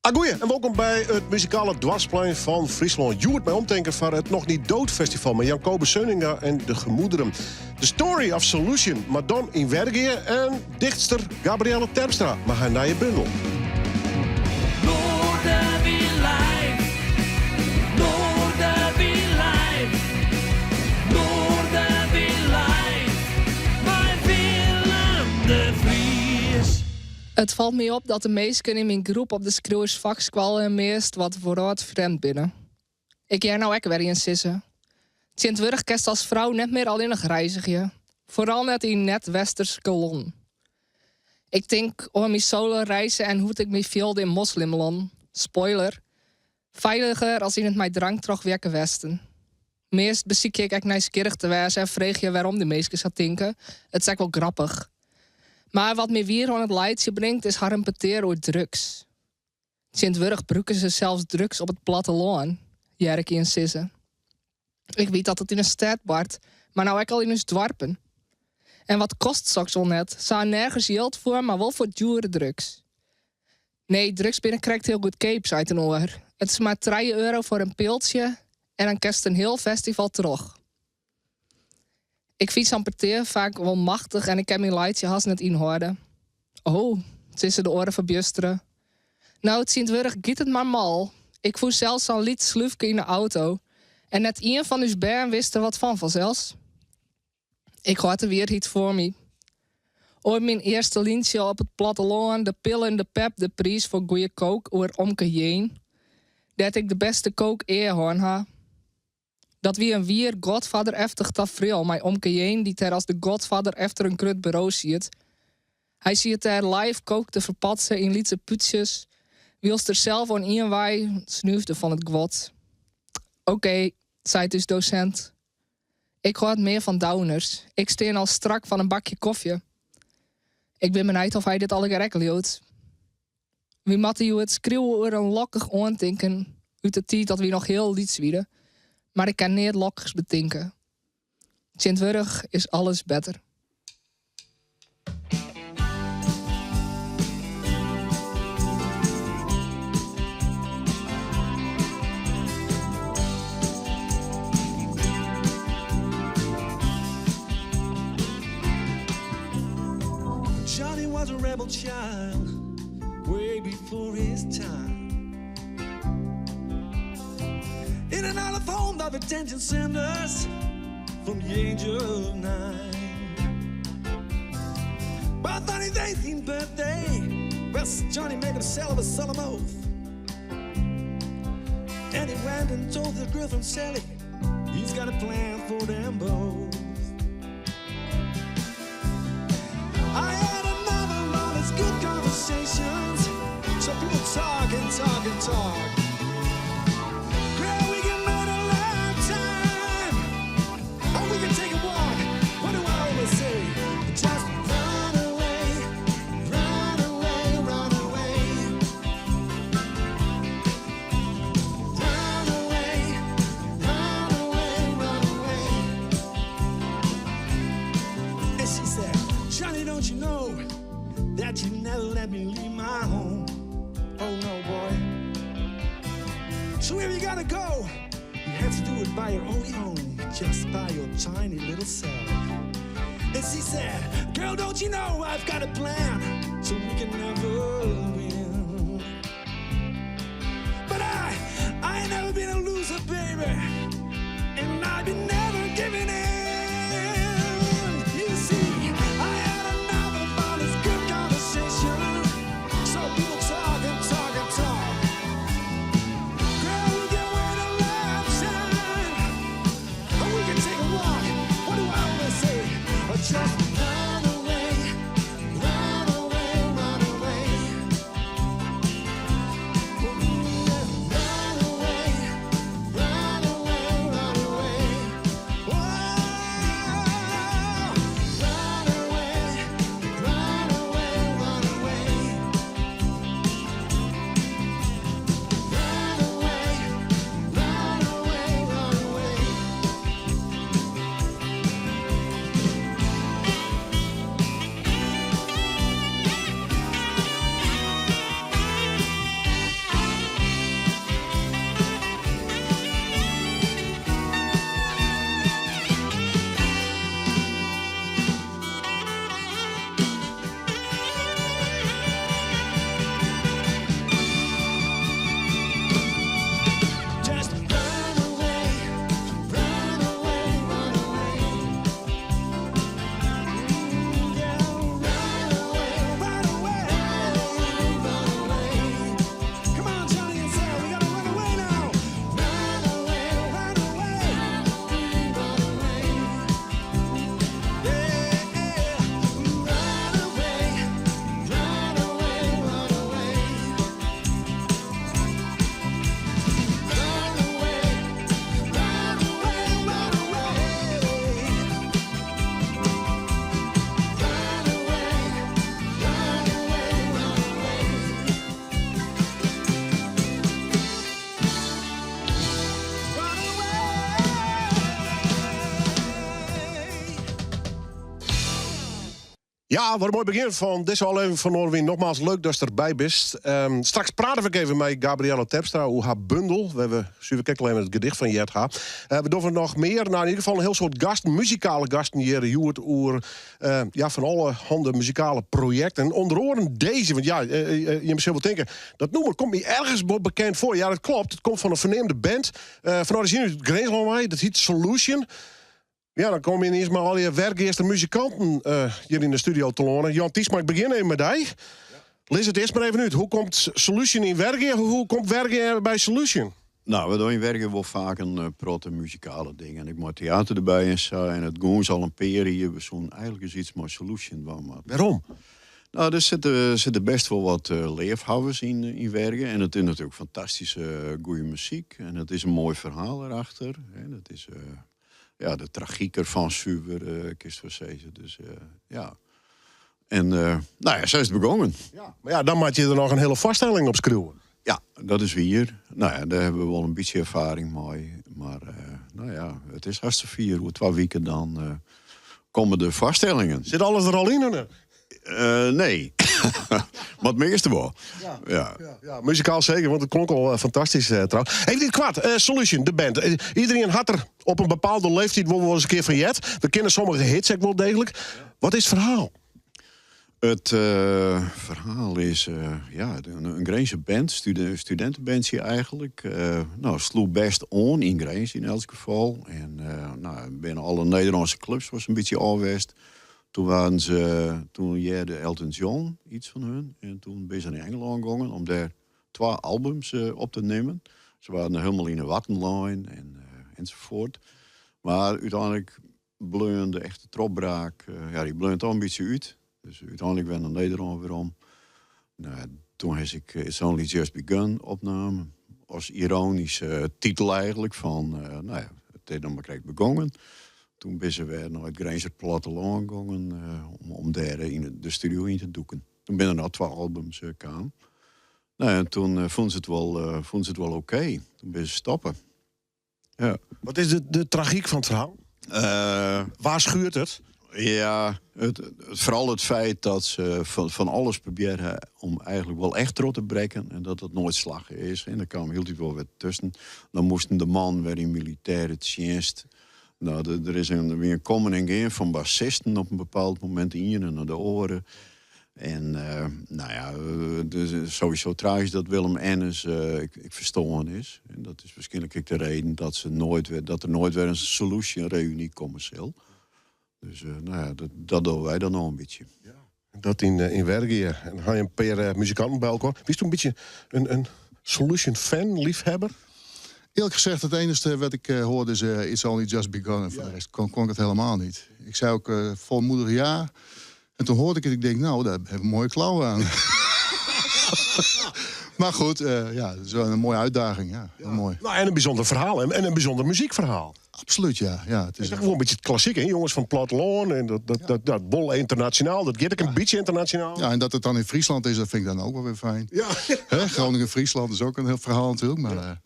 Agoeie en wolkom by it muzikale doarpsplein fan Fryslân. Hjoed mei omtinken foar it Nog Niet Dood Festival mei Jankobus Seunnenga en de Gemoederen. The Story of Solution, mar dan yn Wergea en dichtster Gabrielle Terpstra mei har nije bundel. It falt my op dat de minsken yn myn groep op de skriuwersfakskoalle meast wat wrâldfrjemd binne. Ik hear no ek wer ien sizze. Tsjintwurdich kinst as frou net mear allinnich reizgje, foaral net yn net-westerske lannen. Ik tink oan myn soloreizen en hoe't ik my fielde yn moslimlannen. Spoiler, feiliger as yn it mei drank trochweakke Westen. Meast besykje ik ek nijsgjirrich te wêzen en freegje wêrom dy minsken sa tinke. It is ek wol grappich. Mar wat my wier oan it laitsjen bringt is harren petear oer drugs. Tsjintwurdich brûke se sels drugs op it plattelân, hear ik ien sizze. Ik wit dat it yn 'e stêd bart, mar no ek al yn ús doarpen. En wat kost soks wol net? Se ha nergens jild foar, mar wol foar djoere drugs. Nee, drugs binne krekt hiel goedkeap, seit in oar. It is mar trije euro foar in piltsje en dan kinst in hiel festival troch. Ik fyn sa'n petear faak wol machtich en ik kin myn laitsje hast net ynhâlde. Oh, sizze de oaren ferbjustere. No, tsjintwurdich giet it mar mal. Ik fûn sels sa'n lyts slúfke yn 'e auto. En net ien fan ús bern wist der wat fan fansels. Ik hâld de wierheid foar my. Oer myn earste lyntsje op it plattelân, de pillen, de pep, de priis foar goeie coke, oer omke Jeen, dêr't ik de bêste coke ea hân ha. Dat wie in wier godfadereftich tafriel mei omke Jeen dy't dêr as de godfader efter in grut buro siet. Hy siet dêr live coke te ferpatsen yn lytse pútsjes, wylst er sels oan ien wei snúfde fan it guod. Okee, seit ús dosint. Ik hâld mear fan downers. Ik stean al strak fan in bakje kofje. Ik bin benijd oft hy dit allegear ek leaut. Wy moatte hjoed skriuwe oer in lokkich oantinken út de tiid dat wy noch hiel lyts wiene, mar ik kin neat lokkichs betinke. Tsjintwurdich is alles better. Johnny was a rebel child way before his time. In and out of home of detention centers from the age of 9. But on his 18th birthday, well, Johnny made himself a solemn oath. And he went and told his girlfriend Sally he's got a plan for them both. I had another of his good conversations. So people talk and talk and talk. Girl, we can make a lifetime. Or we can take a walk. What do I always say? Just run away, run away, run away. Run away, run away, run away. And she said, Johnny, don't you know that you never let me leave my home? Oh no, boy. So if you gotta go, you have to do it by your only own, just by your tiny little self. And she said, Girl, don't you know I've got a plan so we can never win. But I ain't never been a loser, baby, and I've been never giving in. You see, I had another of these good conversation. So people talk and talk and talk. Girl, we can wait a lifetime, or we can take a walk. What do I always say? Just run away, run away, run away. Ja, wat in moai begjin fan dizze ôflevering fan Noardewyn. Nogmaals, leuk datst derby bist. Um, straks prate we even mei Gabrielle Terpstra oer har bundel. We hawwe suver krekt al even it gedicht fan heard ha. Uh, we dogge noch mear. Nou, yn ieder gefal in hiel soad gasten, muzikale gasten hjir hjoed oer uh, ja, fan allerhande muzikale projekten. Under oaren dizze, want ja, uh, jim sille wol tinke, dat nûmer komt my ergens wol bekend foar. Ja, dat klopt. It komt fan in ferneamde band fan orizjine út Grinslân wei. Dat hjit Solution. Ja, dan komme je iens mei al dy Wergeaster muzikanten uh, hjir yn de studio telâne. Jan Tiesma, ik begjin even mei dy. Lis it earst mar even út. Hoe komt Solution yn Wergea? Hoe komt Wergea by Solution? Nou, we dogge yn Wergea wol faak in uh, protte muzikale dingen. Ek mei teater derby en sa. En it gong al in pear jier. We soene eigentlik ris yts mei Solution dwaan moatte. Wêrom? Nou, der sitte, sitte bêst wol wat uh, leafhawwers yn, yn Wergea. En it is natuerlik fantastyske goede muzyk. En it is in moai ferhaal derachter. Hè. Dat is ja, de tragyk derfan suver, uh, kinst wol sizze. Dus uh, ja. En uh, nou ja, sa is it begûn. Ja, mar ja, dan moatte je der noch in hiele foarstelling op skriuwe. Ja, dat is wier. Nou ja, dêr hawwe we wol in bytsje erfaring mei. Mar nou ja, it is hast safier. Oer twa wiken dan komme de foarstellingen. Sit alles der al yn, of net? Nee. Mar it measte wol. Ja, ja. ja, ja. Muzikaal seker, want it klonk al fantastysk uh, trouwens. Even yn it koart, Solution, de band. Iderien hat der op in bepaalde leeftiid wol ris in kear fan heard. We kenne sommige hits ek wol deeglik. Wat is it ferhaal? It ferhaal is ja, in Grinzer band, studintebandsje eigentlik. Nou, sloech bêst oan yn Grins yn elts gefal. En nou, binne alle Nederlânske klups wol in bytsje ôf west. Toen waarden se, toen hearde Elton John yts fan hun en toen binne se nei Ingelân gongen om dêr twa albums op te nimmen. Se waarden hielendal yn 'e watten lein en ensafuort. Mar úteinlik bleaun de echte trochbraak, ja, dy bleaun toch in bytsje út. Dus úteinlik wer nei Nederlân werom. Nou, toen ha ik It's Only Just Begun opnaam. As iroanyske titel eigentlik fan, nou ja, it is noch mar krekt begûn. Toen binne se wer nei it Grinzer plattelân gongen om dêr yn de studio yn te dûken. Toen binne der noch twa albums kaam. Nou, en toen fûnen se it wol, fûnen se it wol oké. Toen binne se stoppe. Ja. Wat is de tragyk fan it ferhaal? Waar schuurt it? Ja, foaral it feit dat se fan alles probearje om eigentlik wol echt troch te brekken en dat dat noait slagge is. En der kaam hieltyd wol wer tusken. Dan moasten de mannen wer yn militêre tsjinst. Nou, der is in, wie in kommen en gean fan bassisten op in bepaald momint, de iene nei de oare. En nou ja, it is sowieso tragysk dat Willem Ennes ek ferstoarn is. En dat is wierskynlik ek de reden dat, se noait wer, dat der noait wer in Solution-reüny komme sil. Dus nou ja, dat dogge wy dan no in bytsje. Ja, dat yn, yn Wergea. En dan ha je in pear muzikanten by elkoar. Bist in bytsje in Solution-fan, leafhebber? Eerlijk gezegd, het enige wat ik hoorde is It's Only Just Begun. En voor de rest kon ik het helemaal niet. Ik zei ook volmoedig ja. En toen hoorde ik het, ik denk, nou, daar heb ik een mooie klauw aan. Maar goed, ja, het is wel een mooie uitdaging. Ja, heel mooi. Nou, en een bijzonder ferhaal en een bijzonder muzykferhaal. Absoluut, ja. Ja, het is gewoon een bytsje it klassike, hè? Jonges fan it plattelân en dat wol ynternasjonaal, dat giet ek in bytsje ynternasjonaal. Ja, en dat het dan in Friesland is, dat vind ik dan ook wel weer fijn. Hè, Groningen-Friesland is ook een heel verhaal natuurlijk. Maar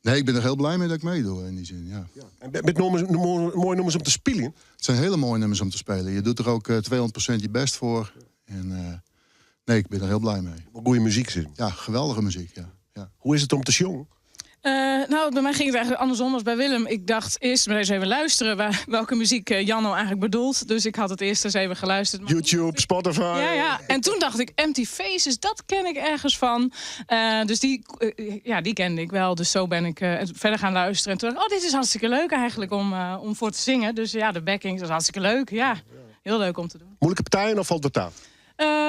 nee, ik ben er heel blij mee dat ik meedoe in die zin, ja. Ja. En met moaie nûmers om te spyljen? Het zijn hele mooie nummers om te spelen. Je doet er ook 200% je best voor. En nee, ik ben er heel blij mee. Goede muzyk sit. Ja, geweldige muziek, ja. Ja. Hoe is it om te sjongen? Nou, by my gyng it eigentlik andersom as by Willem. Ik tocht earst mar ris even lústerje welke muzyk Jan no eigentlik bedoelt. Dus ik ha it earst ris even lústere. Maar YouTube, Spotify. Ja. En toen tocht ik, Empty Faces, dat ken ik ergens fan. Dus ja, dy kende ik wol. Dus sa bin ik fierder gean lústerjen. En toen tocht ik, oh, dit is hartstikke leuk eigentlik om foar te singen. Dus ja, de backing is hartstikke leuk. Ja, hiel leuk om te dwaan. Muoilike partijen of falt it ta?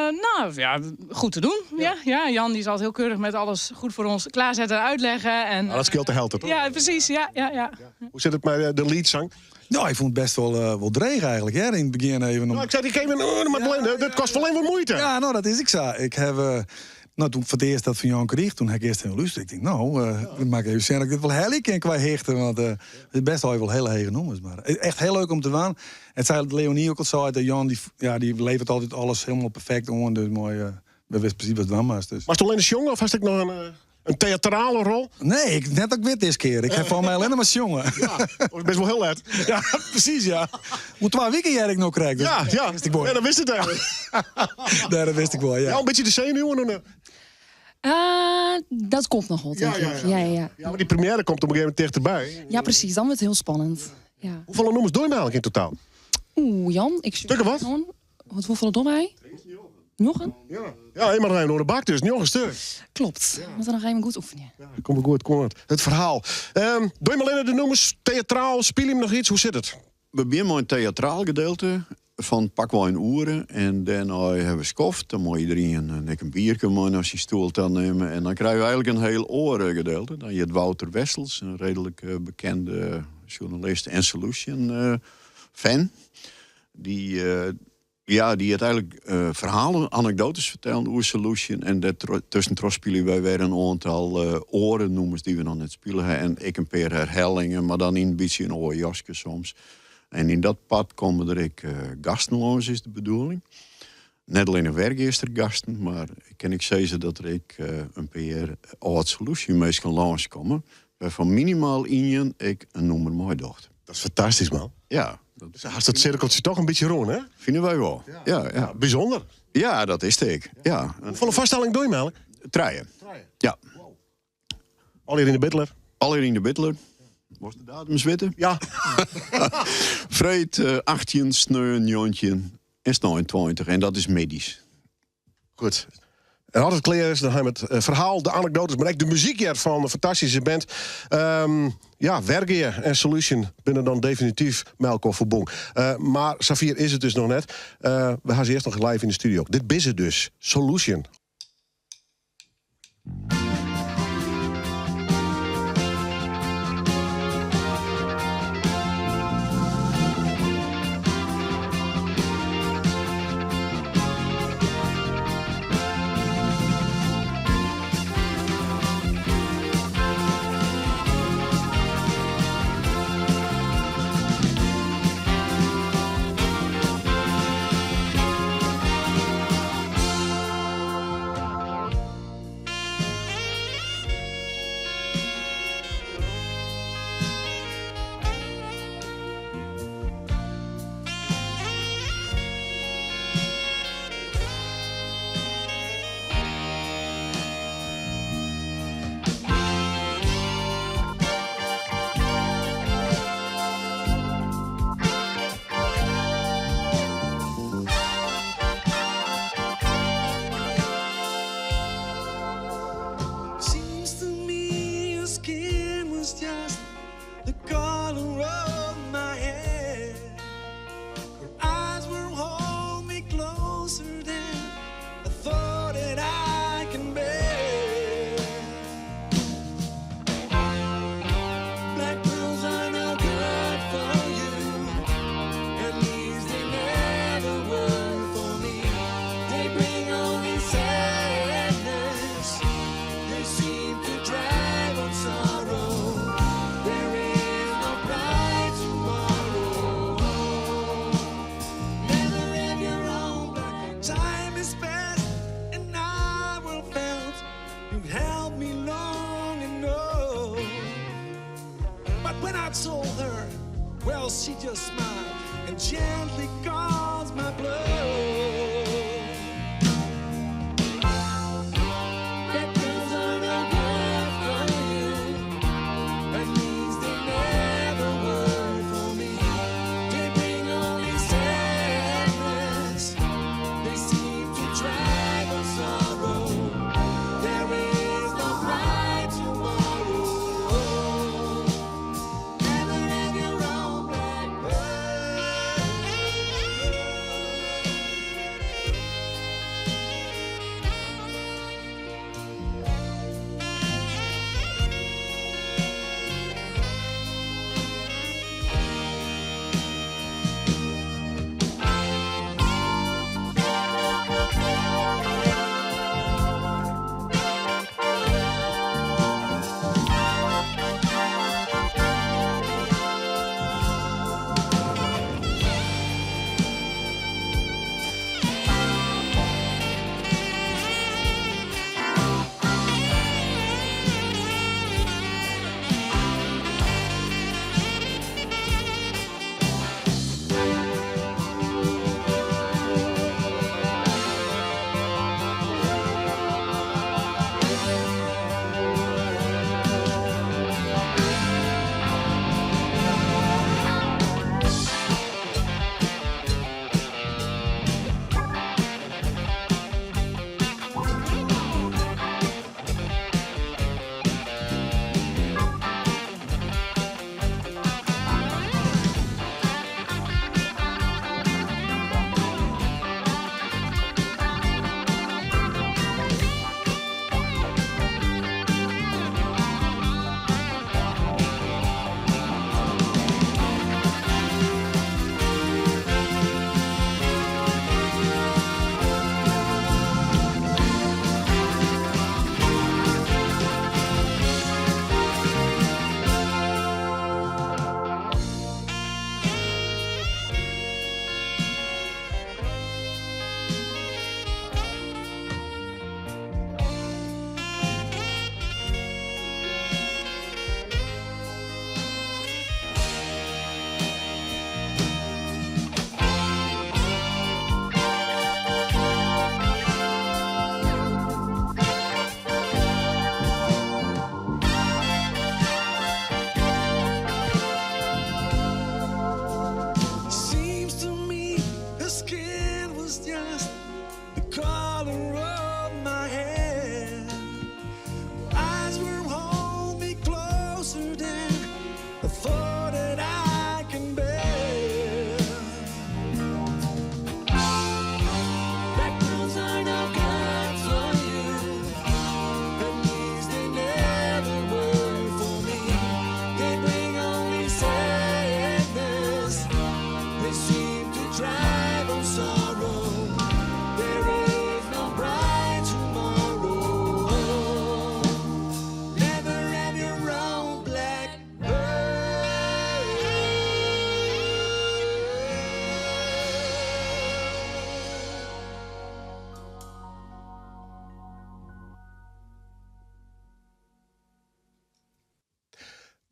Nou, ja, goed te doen. Ja. Jan die is altyd hiel keurich mei alles goed foar ús klearsette en útlizze. En, Nou, dat skeelt de helte, toch? Ja, presys. Ja. Hoe sit it mei de leadzang? Nou, ik fûn it bêst wol dreech eigentlik, hè, yn it begjin even. Nou, ik sei, ik even, oh, maar dat kostet wol even muoite. Ja, nou, dat is ek sa. Ik ha, nou, toen ik foar it earst dat fan Jan krige, toen ha ik earst even lústere. Ik tink, nou, dan moat ik even sjen oft ik dit wol helje kin kwa hichte. Want it is bêst wol wol hiele hege nûmers. Mar echt hiel leuk om te dwaan. It sei Leonie ek al sei, dat Jan dy, ja, dy leveret altyd alles hielendal perfekt oan. Dus moai, we wisten presys wat dwaan moatst. Dus. Moatst allinnich sjonge of hast ek noch in... Een theatrale rol? Nee, ik, net dat ik wit deze keer. Ik heb van mij alleen maar jongen. Ja, best wel heel let. Ja, precies, ja. Hoe 2 weken jij ik nog krijg. Dus Ja, ja. Wist ik wel. Ja, dat wist het eigenlijk. Nee, dat wist ik wel, ja. Ja, een beetje de zenuwen. Dat komt nog wel, denk ik. Ja. Ja, maar die première komt op een gegeven moment dichterbij. Ja, precies. Dan wordt het heel spannend. Ja. Hoeveel nummers doe je nou eigenlijk in totaal? Oeh, Jan, ik Stukken wat? Wat, hoeveel doen wij? Nog een? Ja, ja eenmaal rijden door de bak dus, nog een stuk. Klopt. Ja. Moeten we nog even goed oefenen. Ja, kom maar goed, kom maar. Het verhaal. Doe je maar alleen de nummers, theatraal, speel je hem nog iets? Hoe zit het? We beginnen met een theatraal gedeelte van pakwel een uren. En daarna hebben we skoft. Dan moet iedereen een biertje maar naar zijn stoel te nemen. En dan krijgen we eigenlijk een heel oren gedeelte. Dan je het Wouter Wessels, een redelijk bekende journalist en Solution fan. Die, ja, die het eigenlijk verhalen, anekdotes vertellen over Solution. En tussen spelen wij weer een aantal orennoemers die we nog net spelen. En ik een paar herhalingen, maar dan in een beetje een oorjasje soms. En in dat pad komen er ik gasten langs, is de bedoeling. Net alleen een werkgeester gasten, maar ik kan ik zeggen dat er ik een paar oud Solution meestal langskomen. Waarvan minimaal één ik een noemer mooi docht. Dat is fantastisch, man. Ja. Dat is haast het cirkeltje toch een beetje rond, hè? Vinden wij wel. Ja. Bijzonder. Ja, dat is het ik. Ja. Hoeveel vaststelling doe je, eigenlijk? Treien. Ja. Wow. Al hier in de Bidler? Al hier in de Bidler. Was de datum zwitten? Ja. Vreed 18, sneu, 19 en sneu 20. En dat is medisch. Goed. En als het klaar is, dan hebben we het verhaal, de anekdotes, maar ook de muziek van de fantastische band. Ja, Wergeer en Solution binnen dan definitief Melko verbong. Maar safier is het dus nog net. We gaan ze eerst nog live in de studio. Dit is het dus, Solution. Seems to me your skin was just the color of my hair. Her eyes were hold me closer than I thought that I can bear. Black pills are no good for you. At least they never were for me. They bring only sadness. They seem to drive on sorrow. There is no bright tomorrow. Never have your own black time is past, and I will felt you held me long enough. But when I told her, well, she just smiled and gently called my bluff. Black pills are no good for you. At least they never were for me. They bring only sadness. They seem to drag on sorrow. There is no bright tomorrow. Never have your own black pearl.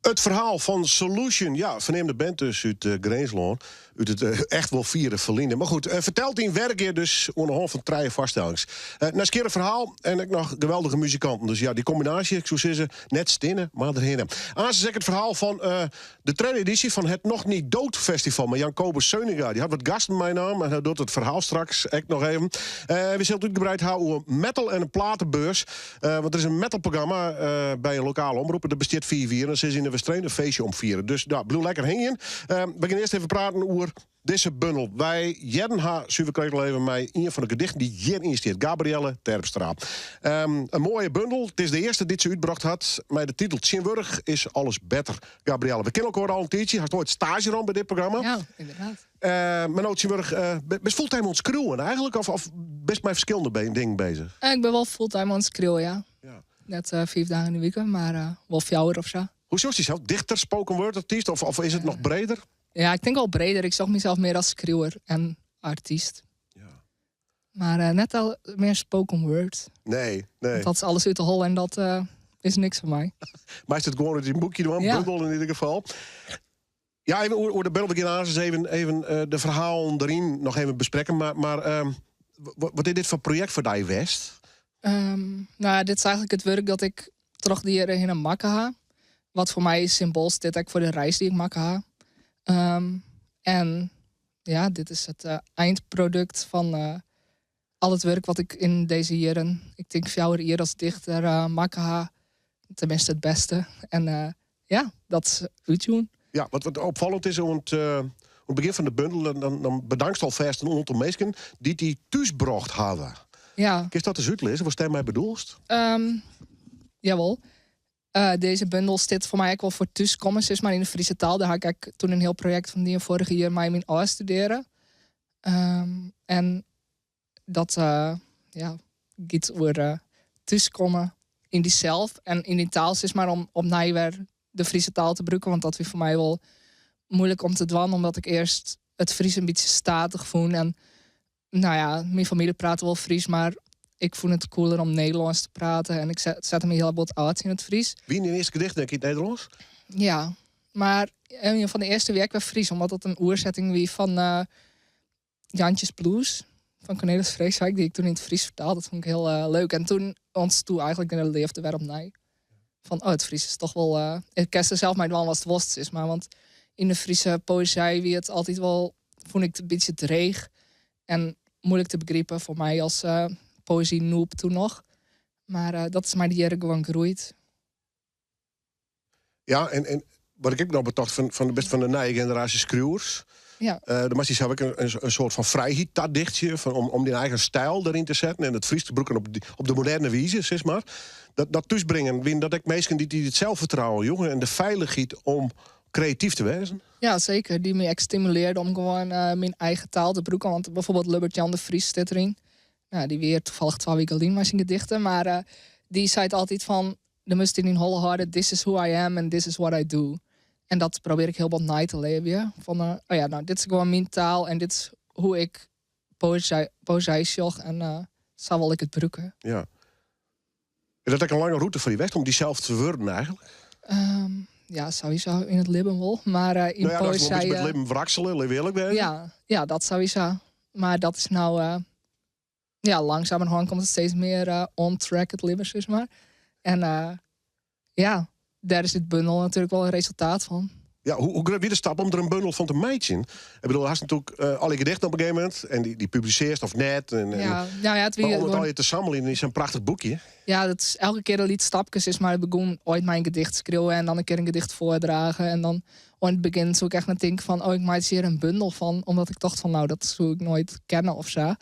It ferhaal fan Solution, ja, ferneamde band dus út Grinslân. Út it echt wol fiere ferline. Mar goed, ferteld yn Wergea dus oan de hân fan trije foarstellings. Nijsgjirrich ferhaal en ek noch geweldige muzikanten. Dus ja, dy kombinaasje, ik soe sizze, net stinne, mar derhinne. Aanst is ek it ferhaal fan de tredde edysje fan Het Nog Niet Dood Festival mei Jan Kobus Seuninga. Dy hat wat gasten meinaam en hy docht it ferhaal straks ek noch even. We sille it útgebreid ha oer metal en in platebeurs. Want der is in metalprogramma by in lokale omroep. Dat bestiet fiif jier en se is yn de Westereen in feestje om fieren. Dus nou, bliuw lekker hingjen. We gean earst even praten oer dizze bundel. Wy hearden har suver krekt al even mei ien fan de gedichten dy't hjiryn stiet, Gabrielle Terpstra. In moaie bundel. It is de earste dy't se útbrocht hat mei de titel Tsjintwurdich is alles better. Gabrielle, we kenne elkoar al in tiidsje. Hast oait staazje rûn by dit programma? Ja, ynderdaad. Mar no tsjintwurdich, bist fulltime oan it skriuwen eigentlik? Of, of bist mei ferskillende dingen bezich? Ik bin wol fulltime oan it skriuwen, ja. Ja. Net fiif dagen yn de wike, mar wol fjouwer of sa. Hoe sjochst dysels? Dichter, spoken word artyst of, of is it noch breder? Ja, ik tink wol breder. Ik sjoch mysels mear as skriuwer en artyst. Ja. Mar net al mear spoken word. Nee, nee. Want dat is alles út de holle en dat is niks foar my. Meist it gewoan út dyn boekje dwaan, Ja. bundel yn ieder gefal. Ja, even oer, oer de bundel. We gean aanst even, even de ferhalen deryn noch even besprekken. Mar, mar wat is dit foar projekt foar dy west? No, dit is eigentlik it wurk dat ik troch de jierren hinne makke ha. Wat foar my symboal stiet ek foar de reis dy't ik makke ha. En ja, dit is it eindprodukt fan al it wurk wat ik yn dizze jierren, ik tink fjouwer jier as dichter, makke ha. Teminsten it bêste. En ja, dat is útjûn. Ja, wat, wat opfallend is, oan it begjin fan de bundel, dan, dan bedankst alfêst in oantal minsken dy't dy thúsbrocht hawwe. Ja. Kinst dat ris útlizze, watst dêrmei bedoelst? Jawol. Dizze bundel stiet foar my ek wol foar thúskommen, sis mar, yn de Fryske taal. Dêr ha ik ek toen in hiel projekt fan dien foarich jier mei myn ôfstudearjen. En dat ja, giet oer thúskomme yn dysels en yn dyn taal, sis mar, om opnij wer de Fryske taal te brûken. Want dat wie foar my wol muoilik om te dwaan, omdat ik earst it Frysk in bytsje statich fûn. En no ja, myn famylje prate wol Frysk, mar ik fûn it cooler om Nederlânsk te praten. En ik sette my hiel bot ôf tsjin it Frysk. Wie dyn earste gedicht ek yn it Nederlânsk? Ja, mar ien fan de earste wie ek wer Frysk, omdat dat in oersetting wie fan Jantjes Blues fan Cornelis Vreeswijk, dy't ik toen yn it Frysk fertaalde. Dat fûn ik hiel leuk. En toen ûntstie eigentlik de leafde wer opnij. Fan, oh, it Frysk is toch wol... Ik kinst der sels mei dwaan watst wolst, sis mar. Want yn de Fryske poëzy wie it altyd wol, fûn ik it in bytsje dreech en muoilik te begripen foar my as poëzy-noob toen noch. Mar dat is mei de jierren gewoan groeid. Ja, en, en wat ik ek noch betocht fan, fan bist fan de nije generaasje skriuwers. Ja. Dan moatst dysels ek in soart fan frijheid tadichtsje fan om, om dyn eigen styl deryn te setten en it Frysk te brûken op, op de moderne wize, sis mar. Dat, dat thúsbringen, wiene dat ek minsken dy't dy it selsfertrouwen joegen en de feilichheid om kreatyf te wêzen? Ja, seker. Dy't my ek stimulearde om gewoan myn eigen taal te brûken. Want byfoarbyld Lubbert Jan de Vries sit deryn. No, dy wie hjir tafallich twa wiken lyn mei syn gedichten. Mar dy seit altyd fan, do moatst yn dyn holle hâlde, this is who I am and this is what I do. En dat probearje ik hiel bot nei te libjen. Fan, oh ja, no, dit is gewoan myn taal en dit is hoe't ik poëzy, poëzy sjoch en sa wol ik it brûke. Ja. Is dat ek in lange rûte foar dy west om dysels te wurden eigentlik? Ja, sawiesa yn it libben wol. Mar yn No ja, dat is wol in poëzy... bytsje mei it libben wraksele, lit we earlik wêze. Ja, ja, dat sawiesa. Mar dat is no... ja, langsumerhân komt it steeds mear on track, it libben, sis mar. En ja, dêr is dit bundel natuerlik wol in resultaat fan. Ja, hoe, hoe grut wie de stap om der in bundel fan te meitsjen? Ik bedoel, hast natuerlik alle gedichten op in gegeven momint en dy, dy publisearrest of net. En, en, Ja, nou ja, it wie mar om it gewoan- allegear te sammeljen yn sa'n prachtich boekje. Ja, dat is elke kear in lyts stapke. Is mar it begûn oait mei in gedicht skriuwe en dan in kear in gedicht foardrage. En dan oan it begjin soe ik echt net tinke fan, oh, ik meitsje hjir in bundel fan. Omdat ik tocht fan, no, dat soe ik noait kinne of sa.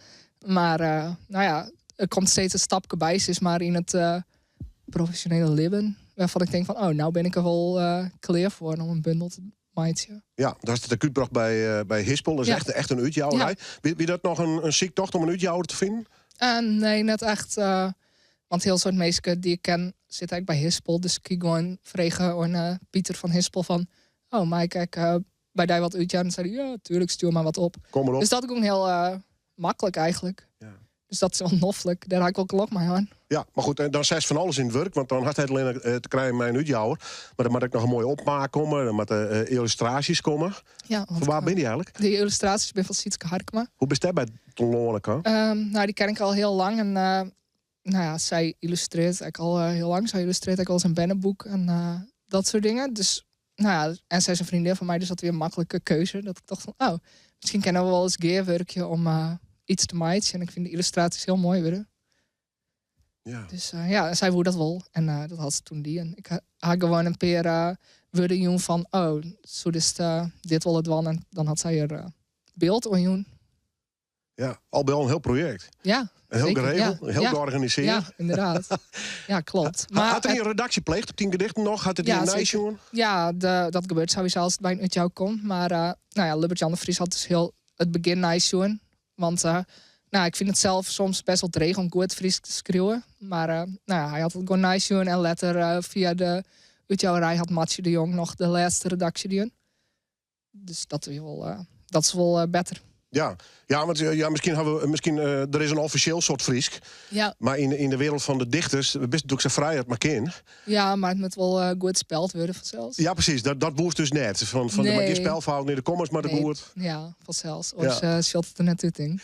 Mar, no ja, der komt steeds in stapke by, sis mar, yn it profesjonele libben. Wêrfan't ik tink fan, oh, no bin ik der wol klear foar om in bundel te meitsjen. Ja, do hast it ek útbrocht by, by Hispel. Dat is echt, echt in útjouwerij. Wie, wie dat noch in, in syktocht om in útjouwer te finen? Nee, net echt. Want hiel soad minsken dy't ik ken sitte ek by Hispel. Dus ik hie gewoan frege oan Pieter fan Hispel fan... Oh, mei ik ek by dy wat útjaan? En sei hy, ja, tuerlik, stjoer mar wat op. Kom mar op. Dus dat gyng hiel maklik eigentlik. Ja. Dus dat is wel noflik. Dêr ha ik wol gelok mei hân. Ja, mar goed, en dan seist fan alles yn it wurk, want dan hast net allinne te krijen mei in útjouwer, mar der moat ek noch in moaie opmaak komme, der moatte yllustraasjes komme. Ja, Fan wa binne dy eigentlik? Dy yllustraasjes binne fan Sietske Harkema. Hoe bist dêr by telâne kaam? Nou, dy ken ik al hiel lang en nou ja, sy yllustrearret ek al hiel lang. Sy yllustrearret ek al in berneboek en dat soart dingen. Dus, nou ja, en sy is in freondinne fan my, dus dat wie in maklike keuze. Dat ik tocht fan, oh, miskien kinne we wol ris gearwurkje om iets te meitsjen. En ik fyn de yllustraasjes hiel moai wurden. Ja. Dus ja, en sy woe dat wol. En dat hat se toen dien. Ik ha gewoan in pear wurden jûn fan, oh, soest dit wolle dwaan? En dan hat sy der byld oan jûn. Ja, al by al in hiel projekt. Ja, Hiel zeker, geregeld, ja. hiel Ja. georganisearre. Ja, ynderdaad. Ja, kloppet. Maar hat der in redaksje pleegd op dyn gedichten noch? Hat it Ja, in zeker. neisjoen? Ja, dat gebeurt sowieso as it by in útjouwer komt. Mar nou ja, Lubbert Jan de Vries hat dus hiel it begjin neisjoen. Want nou, ik fyn it sels soms best wol dreech om goed Frysk te skriuwen. Mar nou ja, hy hat it gewoan neisjoen. En letter fia de útjouwerij hat Matsje de Jong noch de lêste redaksje dien. Dus dat is wol, dat is wol better. Ja, ja, want ja, miskien hawwe we, miskien, der is in offisjeel soart Frysk. Ja. Mar yn de wereld fan de dichters bist natuerlik sa frij as mar kin. Ja, mar it moat wol goed speld wurde fansels. Ja, presys. Dat woest dus net. Fan, der moat gjin Nee. spelfouten yn de komma's, mar de Nee. goed. Ja, fansels. Oars sjocht it der net út, tink.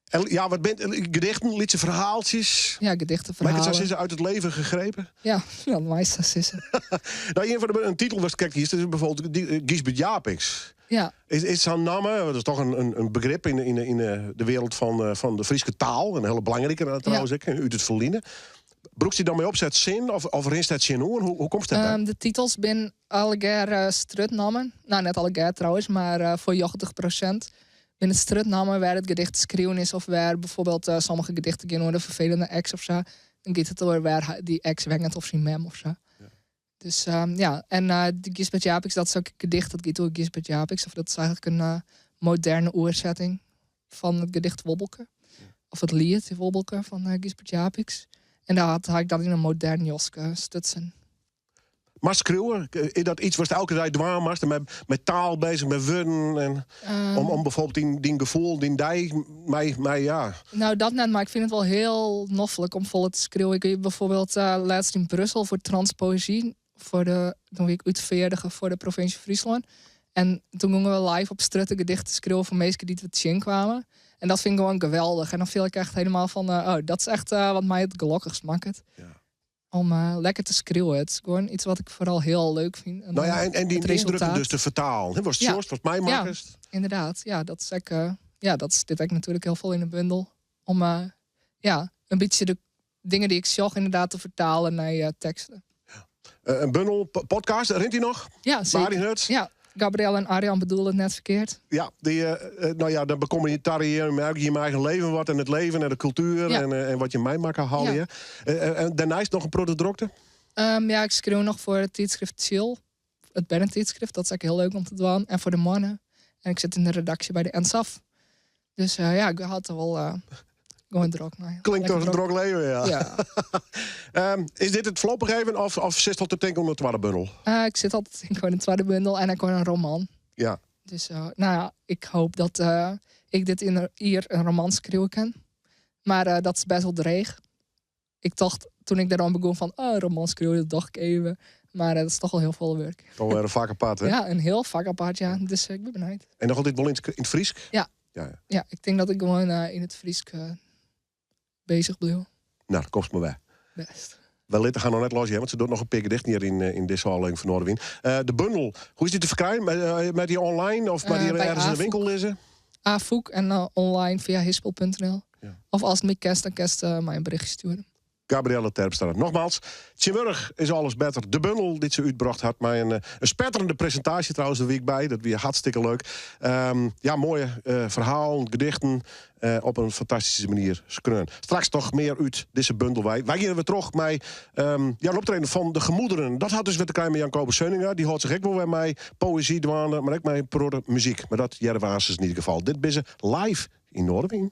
En, ja, wat bint gedichten, lytse ferhaaltsjes? Ja, gedichten, Mei ik it sa ferhalen. sizze, út it leven gegrepen? Ja, dat meist sa sizze. Nou, ien fan de, in titel watst krekt hiest, is bygelyks dy, Gysbert Japicx. Ja. Is sa'n namme, dat is dochs in begrip yn de wereld fan de Fryske taal. In hiele belangrike trouwens ek, út it ferline. Brûkst dy dan mei opset sin of rinst dat tsjinoan? Hoe komst dêrby? De titels binne allegear strjitnammen. Nou, net allegear trouwens, mar foar 90% binne it strjitnammen wêr't it gedicht skreaun is of wêr bygelyks sommige gedichten gean oer de ferfelende ex of sa. Dan giet it oer wêr dy ex wennet of syn mem of sa. Dus ja, en de Gysbert Japicx, dat is ek in gedicht dat giet oer Gysbert Japicx. Of dat is eigentlik in moderne oersetting fan it gedicht Wobbelke. Of it liet Wobbelke fan Gysbert Japicx. En dêr ha ik dat yn in modern jaske stutsen. Mar skriuwe, is dat yts watst elke dei dwaan moatst? Mei taal beuzich, mei wurden? En om bygelyks dyn gefoel, dyn dei, mei, ja. Nou, dat net, mar ik fyn it wol hiel noflik om folle te skriuwen. Ik wie bygelyks lêst yn Brussel foar Transpoëzie. Doe wie ik útfeardige foar de provinsje Fryslân. En doe gongen we live op strjitte gedichten skriuwe fan minsken dy't we tsjinkamen. En dat fyn ik gewoan geweldich. En dan fiel ik echt hielendal fan, oh, dat is echt wat my it gelokkichst makket. Om lekker te skriuwen. It is gewoan yts wat ik foaral hiel leuk fyn. En, Nou ja, en dy it yndrukken resultaat. dus te fertalen. Hè, watst sjochst, watst meimakkest. Ja, ynderdaad. Ja, dat is ek, ja, dat sit ek natuerlik hiel folle yn de bondel. Om ja, in bytsje de dingen dy't ik sjoch ynderdaad te fertalen nei teksten. Ja. In bondel, podcast, rint dy noch? Ja, seker. Mari Huts? Ja, Gabrielle en Arjan bedoelen it net ferkeard. Ja, dy, nou ja, dan bekomme je tarrieren, merk je je eigen leven wat en it leven en de kultuer en wat je meimakke haal je. En dêrneist noch in protte drokte? Ja, ik skriuw noch foar it tydskrift Chill. It bernetydskrift, dat is ek hiel leuk om te dwaan. En foar de Moanne. En ik sit yn de redaksje by de Ensafh. Dus ja, ik ha it wol gewoan drok. Nou, Klinkt lekker als in drok leven, ja. Ja. Is dit it foarlopich even of sitst al te tinken oan de twadde bondel? Ik sit al te tinken oan de twadde bondel en ek oan in roman. Dus nou ja, ik hoopje dat ik dit jier in roman skriuwe kin. Mar dat is best wol dreech. Ik tocht doe't ik dêroan begûn fan, oh, roman skriuwe, dat doch ik even. Mar dat is dochs wol hiel folle wurk. Dochs wer in fak apart, hè? Ja, in hiel fak apart, ja. Dus ik bin benijd. En noch altyd wol yn it Frysk? Ja. Ja. Ja, ik tink dat ik gewoan yn it Frysk beuzich bliuw. Nou, dat komst mar wer. Bêst. Wy litte har noch net los, hè, want se docht noch in pear gedichten hjir yn dizze ôflevering fan Noardewyn. De bondel, hoe is dy te ferkrijen? Mei dy online of mei dy By ergens yn de Afûk. winkel lizze? Afûk en online fia hispel.nl. Of ast my kenst, dan kinst my in berichtsje stjoere. Gabrielle Terpstra. Nogmaals, tsjintwurdich is alles better. De bondel dy't se útbrocht hat, mei in spetterjende presintaasje trouwens de wike by. Dat wie hartstikke leuk. Ja, moaie ferhalen, gedichten op in fantastyske manier skreaun. Straks noch mear út dizze bondel. Wy gean wer troch mei ja, in optreden fan de Gemoederen. Dat hat dus wer te krijen mei Jan Kobus Seunnenga. Dy hâldt sich ek wol wer mei poëzy dwaande, mar ek mei protte muzyk. Mar dat hearre we aansens yn ieder gefal. Dit binne se live yn Noardewyn.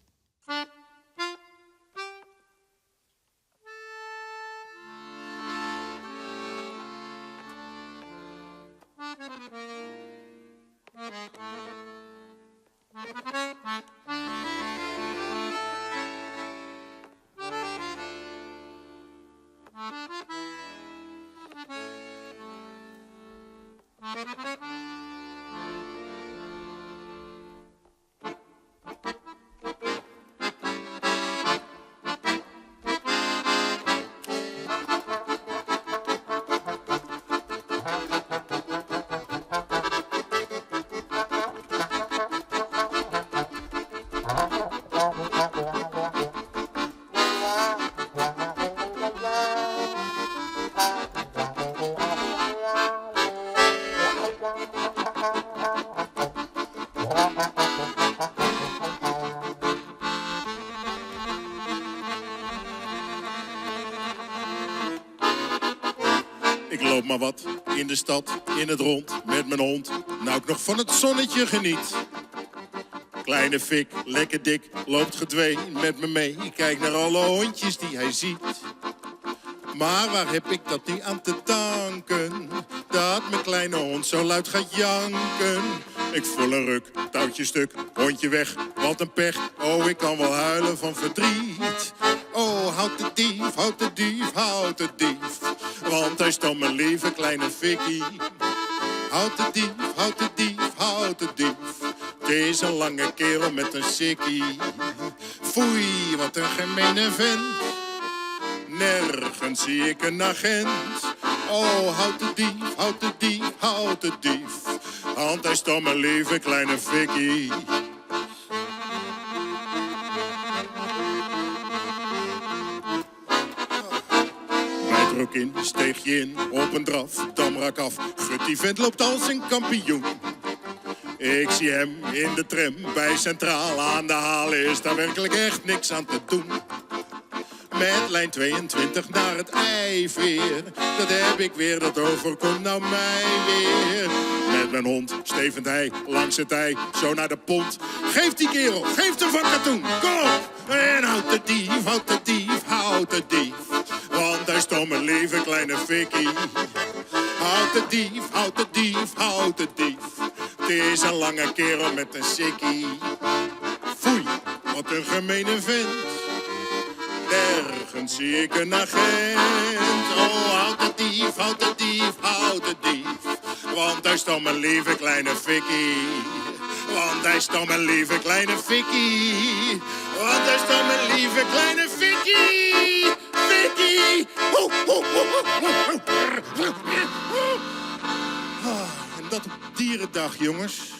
Ik loop maar wat in de stad, in het rond, met mijn hond. Nou ik nog van het zonnetje geniet. Kleine Fik, lekker dik, loopt gedwee met me mee. Ik kijk naar alle hondjes die hij ziet. Maar waar heb ik dat nu aan te danken? Dat mijn kleine hond zo luid gaat janken. Ik voel een ruk, touwtje stuk, hondje weg, wat een pech. Oh, ik kan wel huilen van verdriet. Oh, houd de dief, houd de dief, houd de dief. Want hij stal mijn lieve kleine Fikkie. Houd de dief, houd de dief, houd de dief. Het is een lange kerel met een sikkie. Foei, wat een gemene vent. Nergens zie ik een agent. Oh, houd de dief, houd de dief, houd de dief. Want hij stal mijn lieve kleine Fikkie. Rijd er ook in, steeg je in, op een draf, damrak af. Gut, die vent loopt als een kampioen. Ik zie hem in de tram bij Centraal aan de haal. Is daar werkelijk echt niks aan te doen. Met lijn 22 naar het IJveer. Dat heb ik weer, dat overkomt nou mij weer. Met mijn hond stevend hij langs het ei, zo naar de pont. Geef die kerel, geef hem van katoen, kom op! En houd de dief, houd de dief, houd de dief. Want hij stal mijn lieve kleine Fikkie. Houd de dief, houd de dief, houd de dief. Het is een lange kerel met een sikkie. Foei, wat een gemene vent. Nergens zie ik een agent. Oh, houd de dief, houd de dief, houd de dief. Want hij stal mijn lieve kleine Fikkie. Want hij stal mijn lieve kleine Fikkie. Want hij stal mijn lieve kleine Fikkie. Fikkie. Ho, ho, ho, ho, ho. Ah, En dat op dierendag, jongens.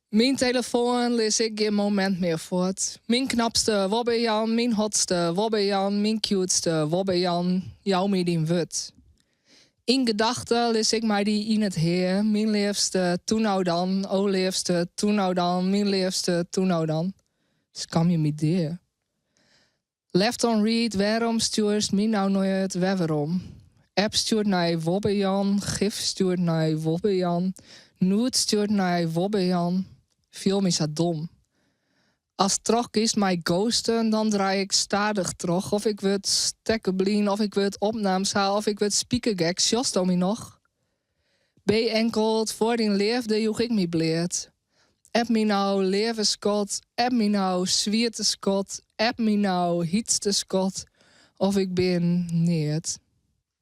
Mijn telefoon lees ik geen moment meer voort. Mijn knapste Wobbejan, mijn hotste Wobbejan, mijn cuteste Wobbejan, jou mij die wut. In gedachten lees ik mij die in het heer, mijn liefste, toen nou dan, o liefste, toen nou dan, mijn liefste, toen nou dan. Skam je me deer. Left on read, waarom stuurt mij nou nooit waarom? App stuurt naar Wobbejan, gif stuurt naar Wobbejan, nude stuurt naar Wobbejan. Viel me zo dom. Als trog kiest mij ghosten, dan draai ik stadig trog. Of ik word stekkerblien, of ik word opnamezaal, of ik word speakergek. Sjost me nog? B enkel, voor die leefde joeg ik me bleert. App me nou leven Scott, app me nou zwierte Scott, app me nou hietste Scott, of ik ben neert.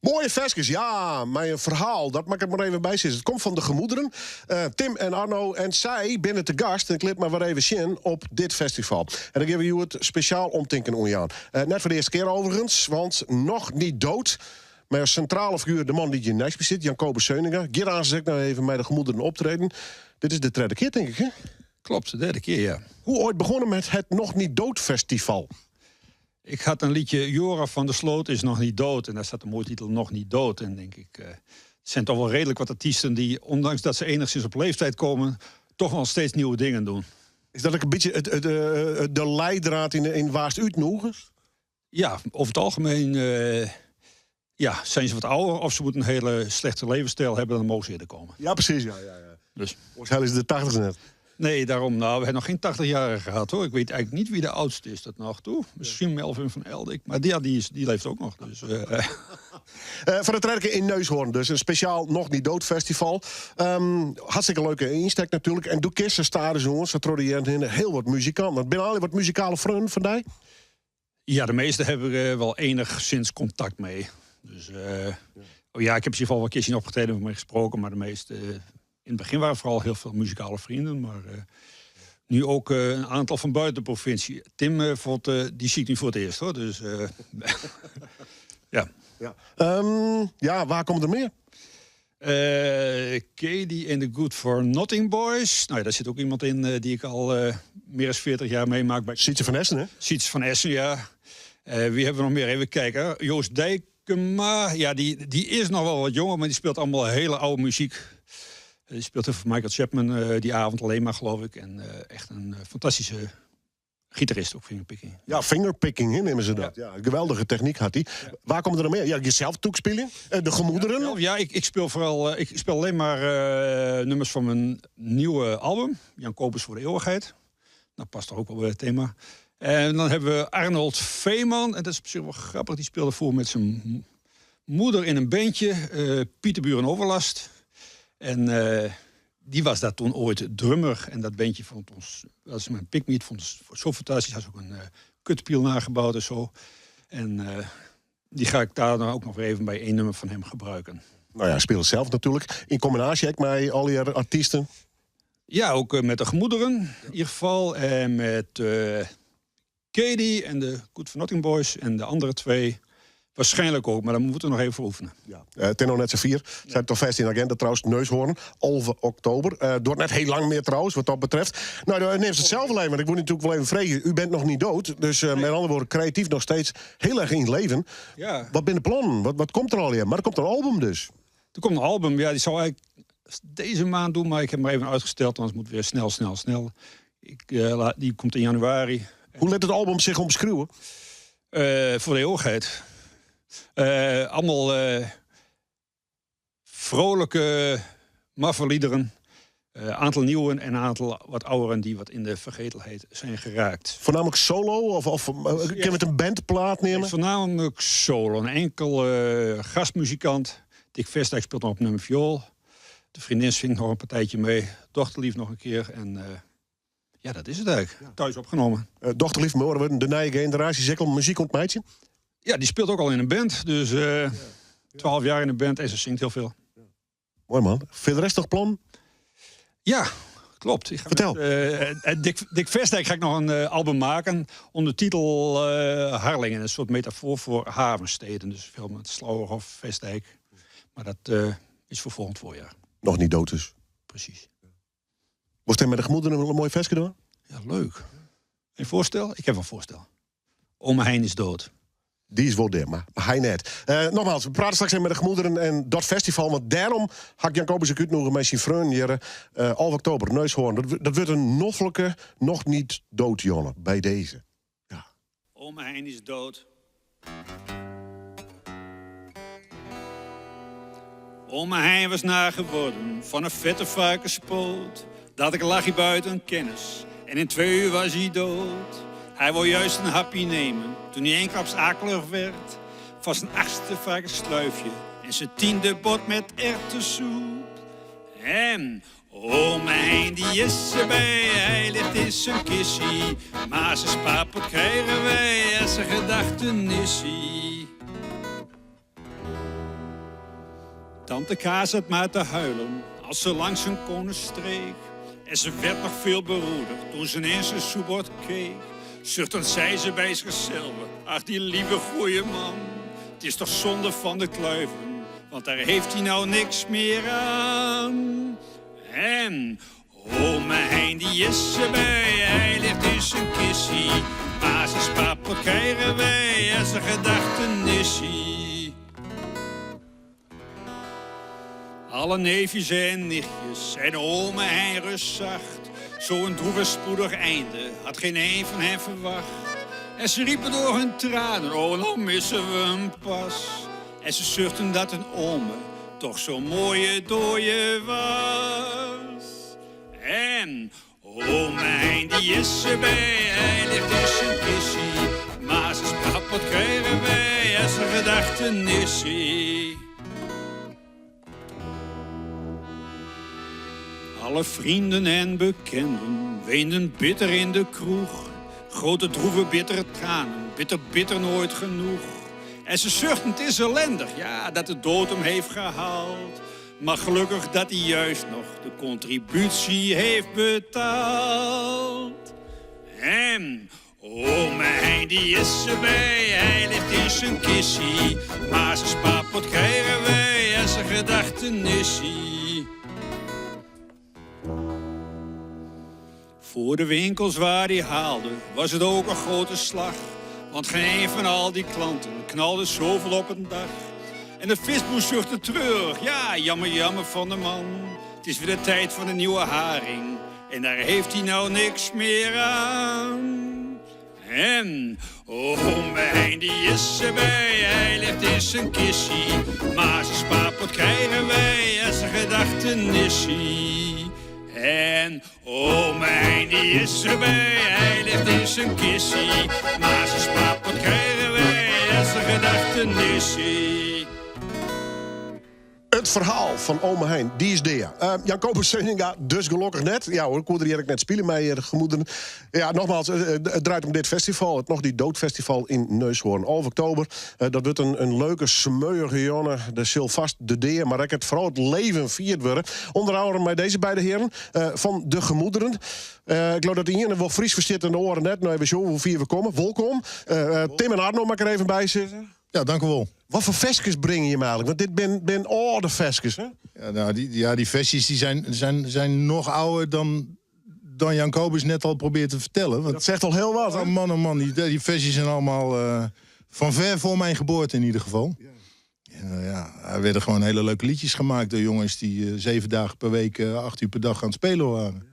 Mooie verskes, ja, mijn verhaal, dat maak ik maar even bij zitten. Het komt van de gemoederen, Tim en Arno en zij binnen te gast. En ik liet maar weer even zien op dit festival. En dan geven we het speciaal omtinken onjaan. Net voor de eerste keer overigens, want nog niet dood. Maar als centrale figuur, de man die je naast me zit, Jacobe Seuninga. Geer aan zich nou even bij de gemoederen optreden. Dit is de derde keer, denk ik, hè? Klopt, de derde keer, ja. Hoe ooit begonnen met het Nog Niet Dood Festival? Ik had een liedje, Jora van der Sloot is nog niet dood. En daar staat de mooie titel Nog Niet Dood. En denk ik, het zijn toch wel redelijk wat artiesten die, ondanks dat ze enigszins op leeftijd komen, toch wel steeds nieuwe dingen doen. Is dat ook een beetje de leidraad in Waast Uitnoegen? Ja, over het algemeen zijn ze wat ouder of ze moeten een hele slechte levensstijl hebben, dan mogen ze eerder komen. Ja, precies. Ja, ja, ja. Dus. Waarschijnlijk is het de 80 net. Nee, daarom. We hebben nog geen 80-jarige gehad, hoor. Ik weet eigenlijk niet wie de oudste is tot nog toe. Misschien Melvin van Eldik. Maar die leeft ook nog. Dus. Voor de trekken in Neushoorn dus. Een speciaal Nog Niet Dood festival. Hartstikke leuke insteek natuurlijk. En doe kissen staren, jongens. Dat trok hier heel wat muzikanten. Het zijn al wat muzikale vrienden van die? Ja, de meeste hebben er wel enigszins contact mee. Dus oh ja, ik heb in ieder geval wel een keer zien opgetreden en mee gesproken. Maar de meeste... In het begin waren vooral heel veel muzikale vrienden, maar nu ook een aantal van buiten de provincie. Tim bijvoorbeeld, die zie ik nu voor het eerst, hoor. Dus ja. Ja. Ja, waar komt er meer? Katie en de Good for Nothing Boys. Daar zit ook iemand in die ik al meer dan 40 jaar meemaak. Bij Sietse van Essen, hè? Sietse van Essen, ja. Wie hebben we nog meer? Even kijken. Joost Dijkema, ja, die is nog wel wat jonger, maar die speelt allemaal hele oude muziek. Die speelt even Michael Chapman die avond alleen maar, geloof ik. En echt een fantastische Gitarist ook fingerpicking. Ja, fingerpicking, hè, nemen ze dat. Ja. geweldige techniek had hij. Waar komt er nog meer? Ja, jezelf toekspelen. De gemoederen. Ja, ja, ik, ik speel vooral. Ik speel alleen maar nummers van mijn nieuwe album. Jan Kobus voor de eeuwigheid. Dat past toch ook wel bij het thema. En dan hebben we Arnold Veeman. En dat is op zich wel grappig. Die speelde voor met zijn moeder in een bandje. Pieterburen Overlast. En die was daar toen ooit drummer. En dat bandje vond ons, dat is mijn Pigmeat, vond ons zo fantastisch. Hij had ook een kutpiel nagebouwd en zo. En die ga ik daar dan ook nog even bij één nummer van hem gebruiken. Nou ja, speel het zelf natuurlijk. In combinatie ook met al die artiesten. Ja, ook met de Gemoederen in ieder geval. En met Katie en de Good for Nothing Boys en de andere twee. Waarschijnlijk ook, maar daar moeten we nog even voor oefenen. Ja. Tenno net z'n vier. Zijn toch vast in de agenda trouwens. Neushoorn, 11 oktober. Door net heel lang meer trouwens, wat dat betreft. Nou, dan neemt het zelf wel even, want ik moet natuurlijk wel even vragen. U bent nog niet dood, dus met andere woorden, creatief nog steeds heel erg in het leven. Ja. Wat binnen de plannen? Wat komt er al in? Maar er komt een album dus. Er komt een album, ja, die zou eigenlijk deze maand doen, maar ik heb hem maar even uitgesteld, anders moet het weer snel, snel, snel. Die komt in januari. Hoe let het album zich omschreeuwen? Voor de eeuwigheid. Allemaal vrolijke maffe liederen. Aantal nieuwe en een aantal wat ouderen die wat in de vergetelheid zijn geraakt. Voornamelijk solo? Of kunnen we het een bandplaat nemen? Nee, voornamelijk solo. Een enkel gastmuzikant. Dick Vestdijk speelt nog op nummer viool. De vriendin zingt nog een partijtje mee. Dochterlief nog een keer. En ja, dat is het eigenlijk. Ja. Thuis opgenomen. Dochterlief, morgen de nieuwe generatie. Zeg al muziek ontmeidje? Ja, die speelt ook al in een band. Dus 12 jaar in een band en ze zingt heel veel. Ja. Mooi man. Verder rest nog plan? Ja, klopt. Ik ga Vertel. Met Dick Vestdijk ga ik nog een album maken onder titel Harlingen. Een soort metafoor voor havensteden. Dus veel met Slauerhoff, Vestdijk. Maar dat is voor volgend voorjaar. Nog niet dood dus? Precies. Was hij met de gemoederen een mooi versje door? Ja, leuk. Een voorstel? Ik heb een voorstel. Ome Hein is dood. Die is wel der, maar hij net. Nogmaals, we praten straks even met de gemoederen en dat festival. Want daarom had ik Jan Kobus ook uitnodigen met zijn vriend hier. 11 oktober, Neushoorn. Dat wordt een noffelijke, nog niet dood, Jonne, bij deze. Ja. Ome Hein is dood. Ome Hein was naar geworden van een vette varkenspoot. Dat ik lag hij buiten kennis en in 2 uur was hij dood. Hij wou juist een hapje nemen toen hij eenklaps akelig werd. Van zijn 8e varkenskluifje en zijn 10e bord met erwtensoep. En ome Hein die is erbij, hij ligt in zijn kissie. Maar zijn spaarpot krijgen wij en zijn gedachten is hij. Tante K zat maar te huilen als ze langs zijn konen streek. En ze werd nog veel beroerder toen ze in zijn soepbord keek. Zuchtend zei ze bij zichzelf, ach die lieve goeie man. Het is toch zonde van de kluiven, want daar heeft hij nou niks meer aan. En ome Hein die is erbij, hij ligt in zijn kissie. Maar zijn spaarpot krijgen wij en zijn gedachten is hij. Alle neefjes en nichtjes en ome Hein rust zacht. Zo'n droevig spoedig einde had geen een van hen verwacht. En ze riepen door hun tranen, oh nou missen we hem pas. En ze zuchtten dat een ome toch zo'n mooie dooie was. En ome Hein die is erbij, hij ligt in zijn kissie. Maar zijn spaarpot krijgen wij en zijn gedachten is hij. Alle vrienden en bekenden weenden bitter in de kroeg. Grote droeve bittere tranen, bitter bitter nooit genoeg. En ze zuchten, het is ellendig, ja, dat de dood hem heeft gehaald. Maar gelukkig dat hij juist nog de contributie heeft betaald. En ome Hein die is erbij, hij ligt in zijn kissie. Maar zijn spaarpot krijgen wij en zijn gedachten is hij. Voor de winkels waar hij haalde, was het ook een grote slag. Want geen een van al die klanten knalde zoveel op een dag. En de visboer zuchtte treurig, ja, jammer, jammer van de man. Het is weer de tijd van de nieuwe haring en daar heeft hij nou niks meer aan. En ome Hein die is erbij, hij ligt in zijn kissie. Maar zijn spaarpot krijgen wij en zijn gedachten is hij. En ome Hein die is erbij, hij ligt in zijn kissie. Maar zijn spaarpot krijgen wij en zijn gedachten is hij. It ferhaal fan Ome Hein, die is dea. Uh, Jan Kobus Seuninga, dus gelokkich net. Ja hoor, ik koe der hjir ek net spile mei De Gemoederen. Ja, nogmaals, it draait om dit festival. It Noch Niet Dood Festival yn Neushoorn. 11 oktober. Dat wurdt in leuke, smeuïge jûn. Der sil fêst de dea, mar ek it foaral it leven fierd wurde. Under oare mei dizze beide hearen fan De Gemoederen. Ik leau dat de iene wol Frysk ferstiet en de oare net. No even sjen hoe fier we komme. Wolkom. Tim en Arno, moat ik der even by sizze. Ja, dank u wol. Wat foar ferskes bringe jimme eigenlik? Want dit binne âlde ferskes, hè? Ja, nou, die, ja, die versies die zijn nog ouder dan Jan Kobus net al probeert te vertellen. Want, Dat zegt al heel wat, hè? Oh man, oh man, die versies zijn allemaal van ver voor mijn geboorte in ieder geval. Ja. En, ja, er werden gewoon hele leuke liedjes gemaakt door jongens die 7 dagen per week, 8 uur per dag aan het spelen waren.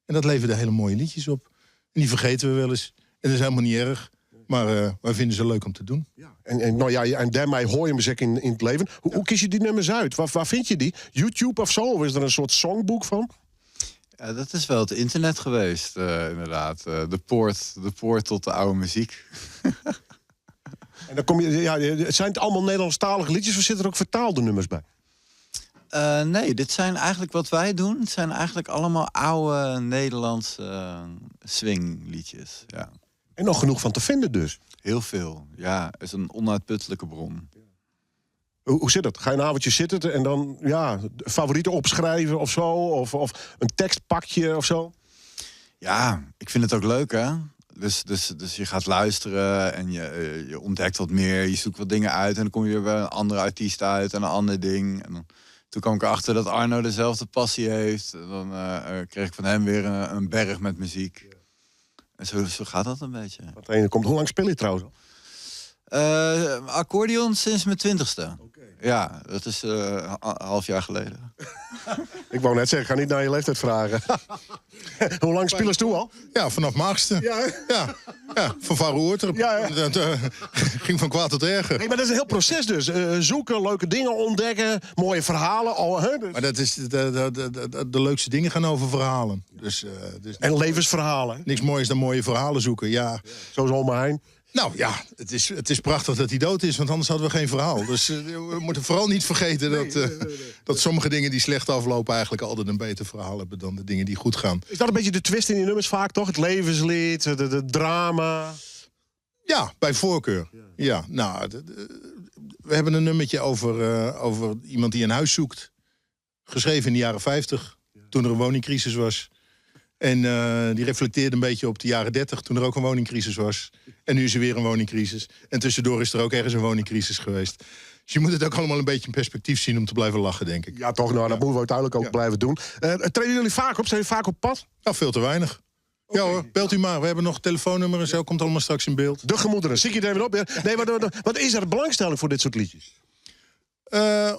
En dat leverde hele mooie liedjes op. En die vergeten we wel eens. En dat is helemaal niet erg. Maar wij vinden ze leuk om te doen. En, nou ja, en dêrmei hâlde je se yn it leven. Hoe kies je dy nûmers út? Wêr fyn je dy? YouTube of zo? Of is der in soart songboek fan? Ja, dat is wel het internet geweest, inderdaad. De poort tot de oude muziek. En dan kom je, ja, zijn het allemaal Nederlandstalige liedjes of zitten er ook vertaalde nummers bij? Nee, dit zijn eigenlijk wat wij doen. Het zijn eigenlijk allemaal oude Nederlandse swingliedjes. Ja. En nog genoeg van te vinden dus. Heel veel, ja. Het is een onuitputtelijke bron. Hoe zit dat? Ga je een avondje zitten en dan, ja, favorieten opschrijven of zo? Of een tekstpakje of zo? Ja, ik vind het ook leuk, hè? Dus je gaat luisteren en je ontdekt wat meer. Je zoekt wat dingen uit en dan kom je weer bij een andere artiest uit en een ander ding. En dan, toen kwam ik erachter dat Arno dezelfde passie heeft. En dan kreeg ik van hem weer een berg met muziek. En zo gaat dat een beetje. Want de ene komt, hoe lang speel je trouwens al? Accordeon sinds mijn 20ste. Ja, dat is half jaar geleden. Ik wou net zeggen, ik ga niet naar je leeftijd vragen. Hoe lang spelen ze al? Ja, vanaf m'n achtste. Ja, Ja, van Faroe Ja, Dat ging van kwaad tot erger. Nee, maar dat is een heel proces dus. Zoeken, leuke dingen ontdekken, mooie verhalen. Oh, hè? Dus- Maar dat is de leukste dingen gaan over verhalen. Dus En levensverhalen. Niks moois dan mooie verhalen zoeken, ja. Zoals Ome Hein. Nou ja, het is prachtig dat hij dood is, want anders hadden we geen verhaal. Dus we moeten vooral niet vergeten dat sommige dingen die slecht aflopen eigenlijk altijd een beter verhaal hebben dan de dingen die goed gaan. Is dat een beetje de twist in die nummers vaak, toch? Het levenslied, de drama. Ja, bij voorkeur. Ja, nou, we hebben een nummertje over iemand die een huis zoekt. Geschreven in de jaren 50, toen er een woningcrisis was. En die reflecteerde een beetje op de jaren 30, toen er ook een woningcrisis was. En nu is er weer een woningcrisis. En tussendoor is er ook ergens een woningcrisis geweest. Dus je moet het ook allemaal een beetje in perspectief zien om te blijven lachen, denk ik. Ja, toch? Nou, dat moeten we uiteindelijk ook blijven doen. Treden jullie vaak op? Zijn jullie vaak op pad? Nou, veel te weinig. Ja hoor, belt u maar. We hebben nog telefoonnummer en zo. Komt allemaal straks in beeld. De Gemoederen. Zie ik je het even op? Ja? Nee, maar wat is er belangstelling voor dit soort liedjes?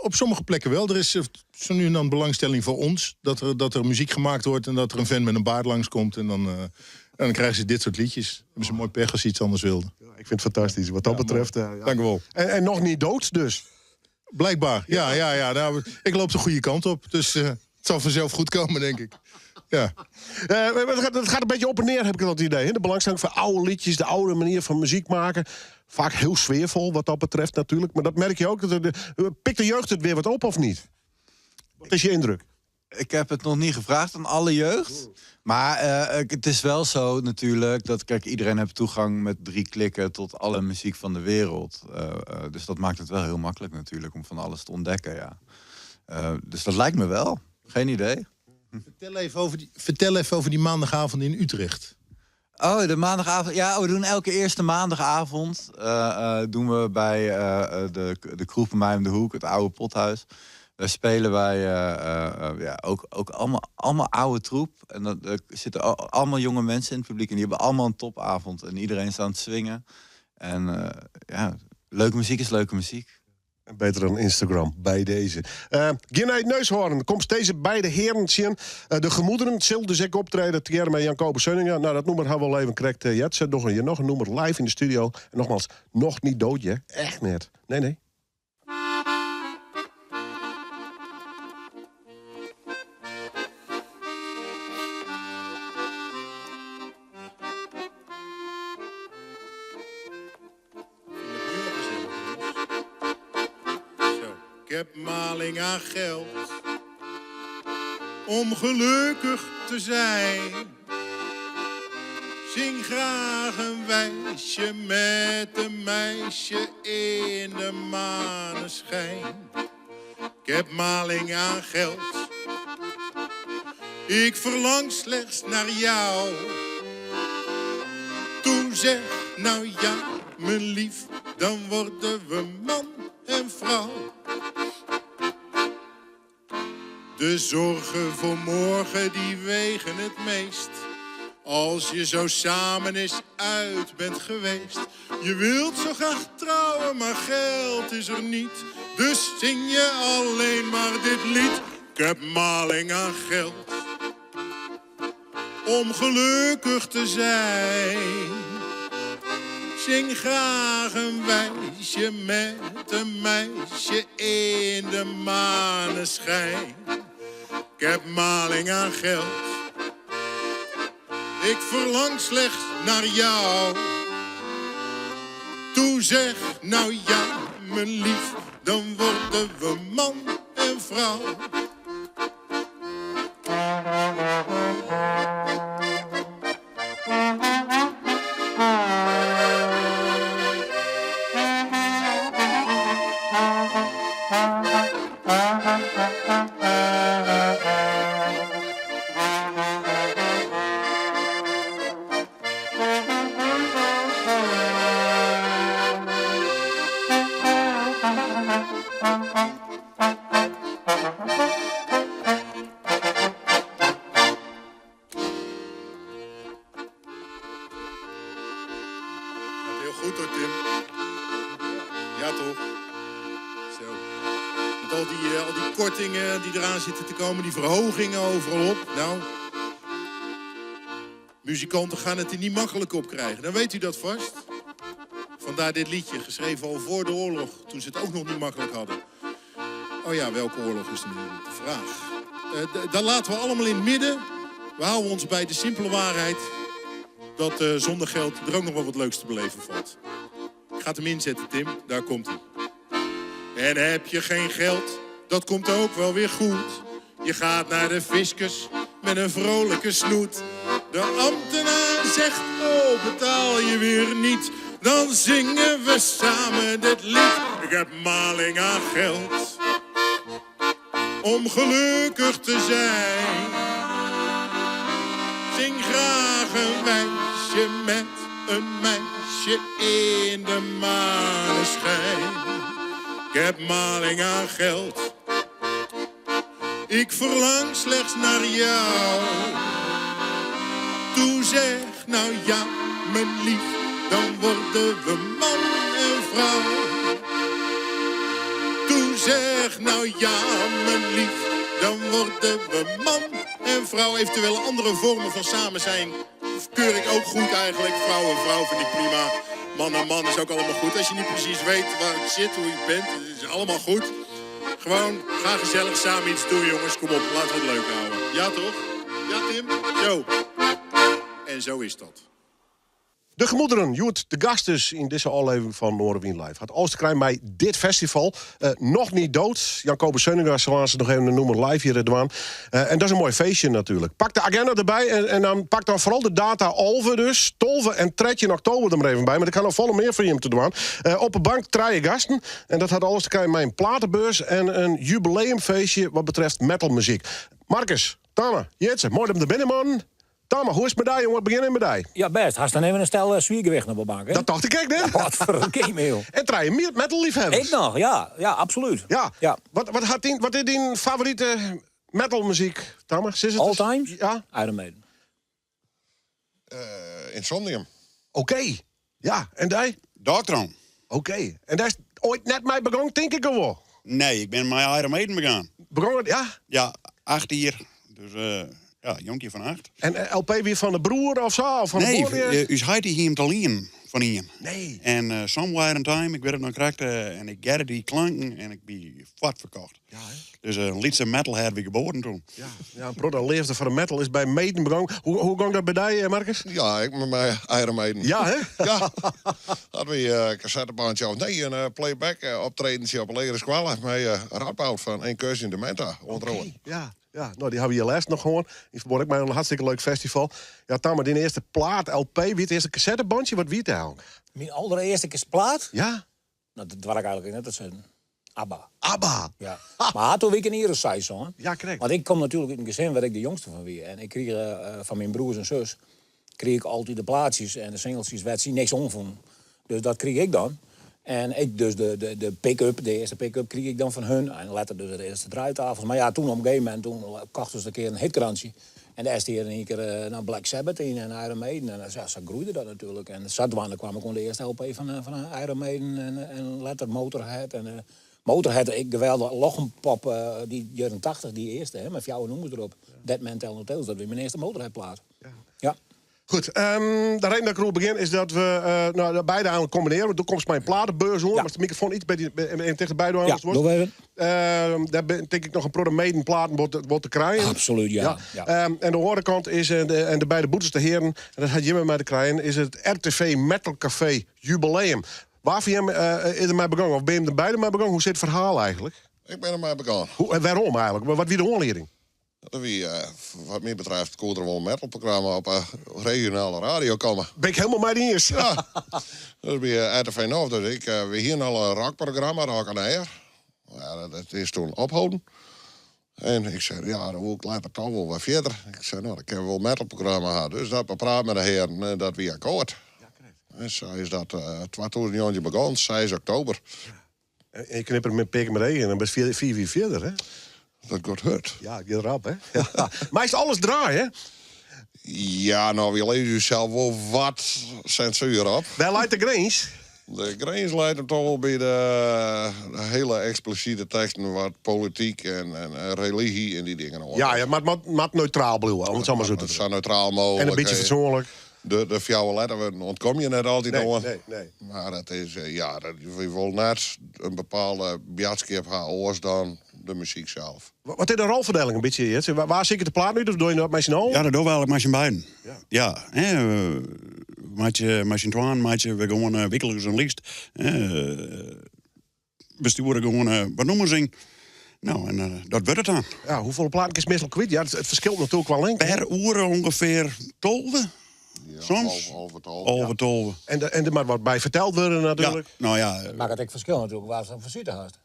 Op sommige plekken wel. Er is zo nu en dan belangstelling voor ons. Dat er muziek gemaakt wordt en dat er een vent met een baard langskomt. En dan krijgen ze dit soort liedjes. Hebben ze mooi pech als ze iets anders wilden. Ja, ik vind het fantastisch. Wat dat betreft. Ja. Dank u wel. En nog niet dood dus? Blijkbaar, ja. Nou, ik loop de goede kant op. Dus het zal vanzelf goed komen, denk ik. Ja. Het gaat een beetje op en neer, heb ik het idee. Hè? De belangstelling voor oude liedjes, de oude manier van muziek maken. Vaak heel sfeervol wat dat betreft natuurlijk. Maar dat merk je ook. Pikt de jeugd het weer wat op of niet? Wat is je indruk? Ik heb het nog niet gevraagd aan alle jeugd. Maar het is wel zo natuurlijk dat, kijk, iedereen heeft toegang met drie klikken tot alle muziek van de wereld. Dus dat maakt het wel heel makkelijk natuurlijk om van alles te ontdekken, ja. Dus dat lijkt me wel. Geen idee. Vertel even over die maandagavond in Utrecht. Oh, de maandagavond. Ja, we doen elke eerste maandagavond doen we bij de kroeg bij mij om de hoek, het oude pothuis. Daar spelen wij ja, ook allemaal oude troep. En dan er zitten allemaal jonge mensen in het publiek. En die hebben allemaal een topavond. En iedereen is aan het swingen. En ja, leuke muziek is leuke muziek. Beter dan Instagram, by dizze. Uh, Gean nei it Neushoorn, komst dizze beide hearen tsjin. Uh, de Gemoederen sil dus ek optrede tegearre mei Jankobus Seuninga. Nou, dat nûmer ha we al even krekt uh, heard. Se dogge hjir noch in nûmer live yn de studio. En nogmaals, noch niet dood, hè? Echt net. Nee, nee. Ik heb maling aan geld om gelukkig te zijn. Zing graag een wijsje met een meisje in de maneschijn. Ik heb maling aan geld. Ik verlang slechts naar jou. Toen zeg nou ja, mijn lief, dan worden we man en vrouw. De zorgen voor morgen die wegen het meest. Als je zo samen eens uit bent geweest. Je wilt zo graag trouwen, maar geld is er niet. Dus zing je alleen maar dit lied. Ik heb maling aan geld. Om gelukkig te zijn. Zing graag een wijsje met een meisje in de maneschijn. Ik heb maling aan geld. Ik verlang slechts naar jou. Toe zeg nou ja, mijn lief, dan worden we man en vrouw. Gaat heel goed hoor, Tim. Ja, toch? Zo. Met al die, al die kortingen die eraan zitten te komen, die verhogingen overal op. Nou, muzikanten gaan het er niet makkelijk op krijgen. Dan weet u dat vast. Vandaar dit liedje, geschreven al voor de oorlog, toen ze het ook nog niet makkelijk hadden. Oh ja, welke oorlog is nu de vraag? Uh, dat laten we allemaal in het midden. We houden ons bij de simpele waarheid dat uh, zonder geld er ook nog wel wat leuks te beleven valt. Ik ga het hem inzetten, Tim. Daar komt hij. En heb je geen geld, dat komt ook wel weer goed. Je gaat naar de fiscus met een vrolijke snoet. De ambtenaar zegt, oh, betaal je weer niet. Dan zingen we samen dit lied. Ik heb maling aan geld om gelukkig te zijn. Zing graag een wijsje met een meisje in de maneschijn. Ik heb maling aan geld. Ik verlang slechts naar jou. Toe zeg nou ja, mijn lief, dan worden we man en vrouw. Toe zeg nou ja, mijn lief, dan worden we man en vrouw. Eventueel andere vormen van samen zijn keur ik ook goed eigenlijk. Vrouw en vrouw vind ik prima. Man en man is ook allemaal goed. Als je niet precies weet waar het zit, hoe je bent, het is allemaal goed. Gewoon, ga gezellig samen iets doen, jongens. Kom op, laten we het leuk houden. Ja, toch? Ja, Tim? Zo. En zo is dat. De Gemoederen, Joert de gast dus in deze aflevering van Noardewyn Live. Hat alles te krijen mei dit festival. Uh, nog niet dood. Jankobus Seuninga, zoals ze nog even noemen, live hier in uh, en dat is een mooi feestje natuurlijk. Pak de agenda erbij en, en dan pak dan vooral de data 11 dus. 12 en 13 oktober er maar even bij. Maar er kan nog volle meer voor je hem te doen. Uh, op de bank trije gasten. En dat had alles te krijgen met een platenbeurs en een jubileumfeestje wat betreft metalmuziek. Marcus, Tama, Jitse, mooi om er binnen, man. Tama, hoe is het met jou, jongen? Begin met jou. Ja, best. Hast dan even een stel zwiergewicht op de bank, hè? Dat dacht ik ook, net. Ja, wat voor een game, joh. En trije metal liefhebbers. Ik nog, ja. Ja, absoluut. Ja. Ja. Wat, had die, wat is die favoriete metalmuziek, Tama? Is het All times? Ja. Iron Maiden. Insomnium. Oké. Ja, en die? Darkthrone. Oké. En daar is Oait net mei begong, tink ik wol. Nee, ik bin mei Iron Maiden begûn. Begong, ja? Ja, 8 jier. Dus ja, jonkje fan 8. En LP wie fan de broer of sa? Of fan de Nee, buorlju? ús heit die hie him te lien fan ien. Nee. En Somewhere in Time, ik wit it noch krekt, en ik hearde dy klanken en ik wie fuort ferkocht. Dus in lytse metalhead wie geboren toen. Ja, ja, in protte leafde foar de metal is by Maiden begong. Hoe gong dat by dy, Marcus? Ja, ik mei my Iron Maiden. Ja, hè? Ja. Hadden we een cassettebandje of nee, een playback optredentje op een legere skoalle mei Radboud fan Incursion Dementa onder oare. Ja, ja, nou, dy ha we hjir lêst noch hân. Yn ferbân ek mei in hartstikke leuk festival. Ja, Tamme, dyn earste plaat, LP, wie it earste cassettebandje? Wat wie it eigentlik? Myn alderearste plaat? Ja. Nou, dat doar ik eigentlik net te sizzen. ABBA. ABBA? Ja. Mar doe wie ik in jier of seis, hoor. Ja, krekt. Want ik kom natuerlik út in gesin wêr't ik de jongste fan wie. En ik krige fan myn broers en sus krige ik altyd de plaatsjes en de singeltsjes wêr't sy niks oan fûnen. Dus dat krige ik dan. En ik dus de pick-up, de earste pick-up krige ik dan fan hun. En letter dus de earste draaitafels. Mar ja, toen op in gegeven momint toen kochten se in kear in hitkrantje. En dêr stie in ien kear nou, Black Sabbath yn en Iron Maiden. En ja, sa groeide dat natuerlik. En sadwaande kwam ik oan de earste LP fan Iron Maiden en letter Motorhead. En Motorhead, ik geweldich Lochenpop, dy jierren 80, dy earste, hè, mei fjouwer nûmers derop. Dead Man Tell No Tales, dat wie myn earste Motorhead-plaat. Ja. Goed, de reden dat ik eroer begjin is dat we nou, dat beide eigenlijk combinearje. Want do komst mei in platebeurs oan, mar de microfoon iets by dy, even tichterby dwaan. Ja, doe even. Dêr bin, tink ik noch in protte Maiden-platen wol te krijen. Absoluut, ja. Ja. En de oare kant is, en de beide bûtenste hearen, en dat hat hjirmei mei te krijen, is it RTV Metal Café jubileum. Wa fan jim is der mei begong? Of binne jim der beide mei begong? Hoe sit it ferhaal eigentlik? Ik bin der mei begong. Hoe, en wêrom eigentlik? Wat wie de oanlieding? Dat wie, wat my betreft, koe der wol in metalprogramma op regionale radio komme. Ben ik hielendal mei dy iens. Ja, dat wie RTV Noord. Dus ik, we hiene al in rockprogramma, Rock on Air. Ja, dat is toen opholden. En ik sei, ja, dan woe ik letter toch wol wat fierder. Ik sei, nou, dan kinne we wol in metalprogramma ha. Dus dat bepraat mei de hearen en dat wie akkoard. En sa is dat 2019 begûn, 6 oktober. En je knippert met pik met en dan bist 4 jier fierder, hè? Dat giet hurd. Ja, it giet rap, hè? Ja. Mar is alles draaie? Ja, nou, we lizze sels wol wat sensuer op. Wêr leit de grins? De grins leit him toch wol by de hiele eksplisite teksten wat polityk en religy en dy dingen oan. Ja, mar it moat neutraal bliuwe, om it sa mar sa te Sa neutraal mooglik. En in bytsje fatsoenlik. De fjouwer letterwurden ûntkomme je net altyd Nee, oan. nee. Mar dat is, ja, dat, we wolle net in bepaalde boadskip ha oars dan de muzyk sels. Wat is de rolferdieling in bytsje? Jitse? Wa siket de plaat út of dogge je dat mei syn allen? Ja, dat dogge we eigentlik mei syn beiden. Ja, hè, we meitsje mei syn twaen meitsje we gewoan wykliks in list. Hè, we stjoere gewoan wat nûmers yn. Nou, en dat wurdt it dan. Ja, hoefolle platen kinst meastal kwyt? Ja, it ferskilt natuerlik kwa lingte. Per oere ûngefear 12. Soms. 11:30. 11:30. En der moat wat by ferteld wurde natuerlik. Ja, nou ja. Makket ek ferskil natuerlik wa'tst dan besite hast.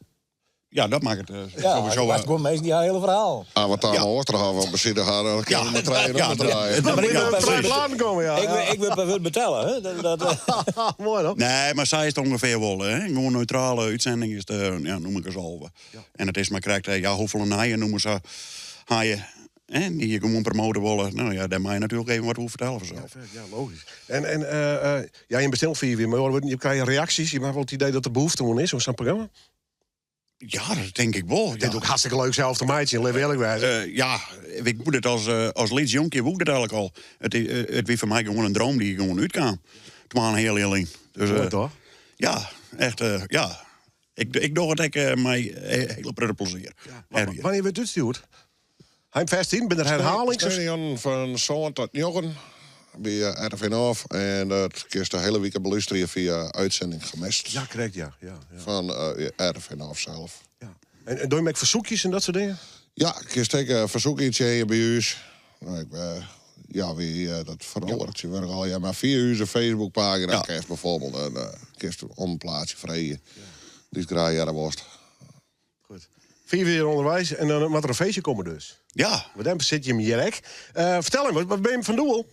Ja, dat makket Ja, sowieso. hast gewoan minsken dy't har hiele ferhaal. Ah, wat daar ja. op besite ha, dan kinne we mar trije ja, nummer draaie. Dat moet ja, je precies. trije platen komme, ja. Ik wurd per wurd betelle, hè? Dat. Moai dan. Nee, mar sa is it ûngefear wol. Hè. Gewoan neutrale útsending is de, ja, noem ik eens 11. En it is mar krekt, ja, hoefolle nije nûmers ha je, hè, dy't je gewoan promote wolle. Nou ja, dêr mei je natuerlik even wat oer fertelle fansels. Ja, logysk. En ja, je bestelt 4 jier, mar je krije reaksjes. Je ha wol it idee dat der behoefte oan is, oan sa'n programma? Ja, dat tink ik wol. Dit is ek hartstikke leuk sels te meitsjen, lit earlik wêze. Ja, ik woe it as lyts jonkje woe ik dat eigentlik al. It wie foar my gewoan in dream dy't gewoan útkaam. 2,5 jier lyn. Dus, Moai, toch? Ja, echt, ja. Ik doch it ek mei hiele protte plezier. Ja. Wannear wurdt it útstjoerd? Hy fêst yn, binne der herhalings? Sneon fan 7 tot 9 by RTV Noord. En dat kinst de hiele wike belústerje fia Uitzending Gemist. Ja, krekt, ja. Fan RTV Noord sels. En dogge je ek fersoekjes en dat soarte dingen? Ja, kinst ek fersoek yntsjinje by ús. Nou, ik, ja, wie, dat feroaret. Je wurdt al ja, mar fia ús Facebookpagina ja. kinst bygelyks en kinst om in plaatsje freegje. Dy'tst graach hearre wolst. 4 jier ûnderweis en dan moat der in feestje komme dus. Ja. Want dan sitte jim hjir ek. Fertel him, wat binne jim fan doel?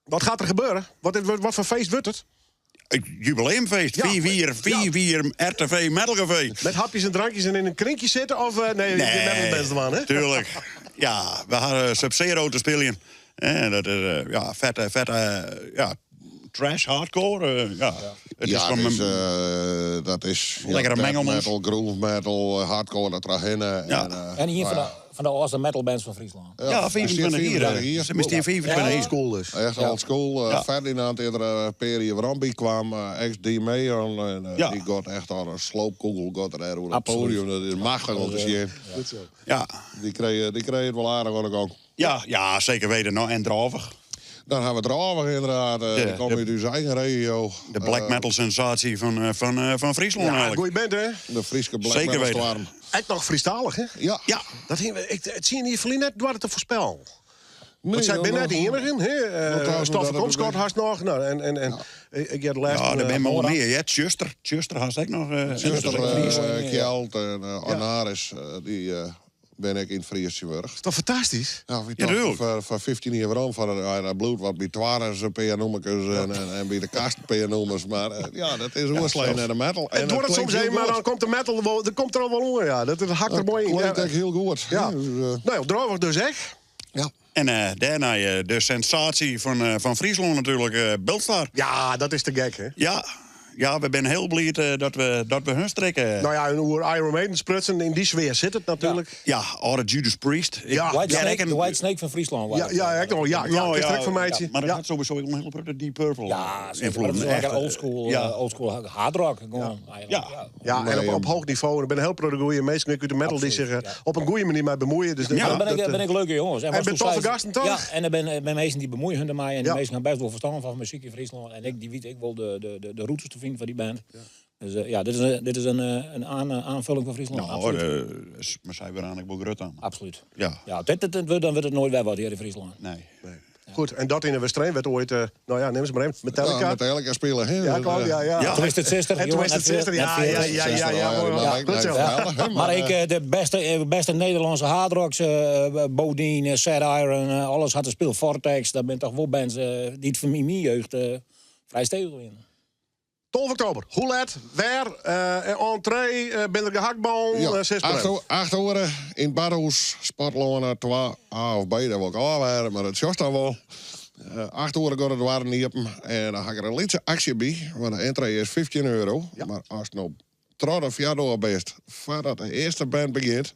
Wat giet der gebeuren? Wat foar feest wurdt it? Het jubileumfeest. 4 jier, 4 jier RTV Metal Café. Met hapjes en drankjes en yn in krinkje sitte? Of nee, je bent het beste man, hè? Tuurlijk. Ja, we hadden Sub-Zero te spelen. En dat is ja, vette, vette ja, Thrash hardcore. Ja. Het is ja, van dus, mijn- dat is ja, Lekkere death mengelmoes. metal, groove metal, hardcore, dat erheen. Ja. En, En hier nou van ja. de, van de oudste metal bands van Friesland. Ja, 25 hier. hè. Ze bestaan 25 hier. school dus. Echt old school. Ferdinand, eerder Peri Rambi kwam, ex-D Mayon. En, Die gaat echt aan een sloopkogel gaat er over het Absoluut. podium. Dat is machtig om te zien. Goed zo. Ja. Die kreeg het wel aardig aan de gang. Ja, ja, zeker weten. Nou, en dravig. Dan gaan we dravig inderdaad. Die komt uit uw eigen regio. De black metal sensatie van Friesland Ja, eigenlijk. goeie band, hè? De Frieske black Zeker metal weten. storm. Echt nog Friestalig, hè? Ja. Ja. Dat hing, ik, het zie je hier verleden net door het te voorspellen. Nee, Want zij ja, ben net nog- de enige, hè? Nog trouwens, Stoffen dat Komskort het- haast nog. Nou, en ik heb de laatste... Ja, daar ben je wel Nora. meer. Ja, Tjuster. Tjuster haast ik nog. Zuster, dat is ook Fries. Kjeld en Arnaris, die ben ik in het Friesjeburg. Is toch fantastisch? Ja, wie Ja, toch tuurlijk. voor 15 jaar waarom van het, ja, dat bloed wat bij Twares een paar noemertjes en bij de kast een paar noemers. Maar ja, dat is oersleen en de metal. En Het wordt het soms klinkt een, heel maar goed. dan komt de metal, wel, er komt er al wel onder, ja. Dat hakt er Dat mooi in. klinkt Ja. echt heel goed. Ja. Dus, Nou ja, droog dus echt. ja. En daarna de sensatie van Friesland natuurlijk, Bildstar. Ja, dat is te gek, hè? Ja, ja, we zijn heel blij dat we hun strikken. Nou ja, en hoe Iron Maiden sprutsen, in die sfeer zit het natuurlijk. Ja, oude Judas Priest. Ik- Ja. White ja, Snake, ik en- de White Snake van Friesland. Ja, ja, echt nog. Ja, ja, Nou, het is trek van meidje. Maar dat Ja. had sowieso ook een hele grote Deep Purple Ja, zeker. invloed. Maar dat is Echt, ook een oldschool, ja. oldschool hard rock. Gewoon, eigenlijk. Ja. Ja. Ja, en op hoog niveau. En ik ben heel pro de goeie mensen uit de metal die zich op een goede manier mee bemoeien. Dus Ja. Dan ben ik, dat, ben ik leuke jongens. En wat ben toen toffe zei- gasten, toch? Ja, en er ben mensen die bemoeien hun ermee. En die Ja. meesten gaan best wel verstand van muziek in Friesland. En ik, die weet ik wel de routes te vinden van die band. Dus ja, dit is een, dit is een aanvulling van Friesland. Nou, Absoluut. maar zij weer aan ik wel grut aan. Absoluut. Ja. Ja, dan wordt het nooit weer wat hier in Friesland. Nee. Goed, en dat in de Westrein werd ooit, nou ja, neem ze maar even, Metallica. Ja, Metallica spelen. Hè? Ja, klopt, ja, ja. Ja. Twisted Sister. En Twisted Sister, ja, ja, ja, ja, ja, mooi, man. Goed zo. Maar ik, de beste Nederlandse hardrocks, Bodine, Sad Iron, alles had gespeeld. Vortex, dat ben toch wel bands die het van mijn jeugd vrij stevig in. 12 oktober. Hoe laat? Waar? Entree? Ben er gehaktbal? Ja, zes per 8 uur in Badhoes, Sportlonen, 2 A of B, dat wil ik al waren, maar dat is dan wel. 8 uur gaat het waren open en dan ga ik er een lietse actie bij, want de entree is 15 euro. Maar als het nou trot of jaar best, voordat de eerste band begint,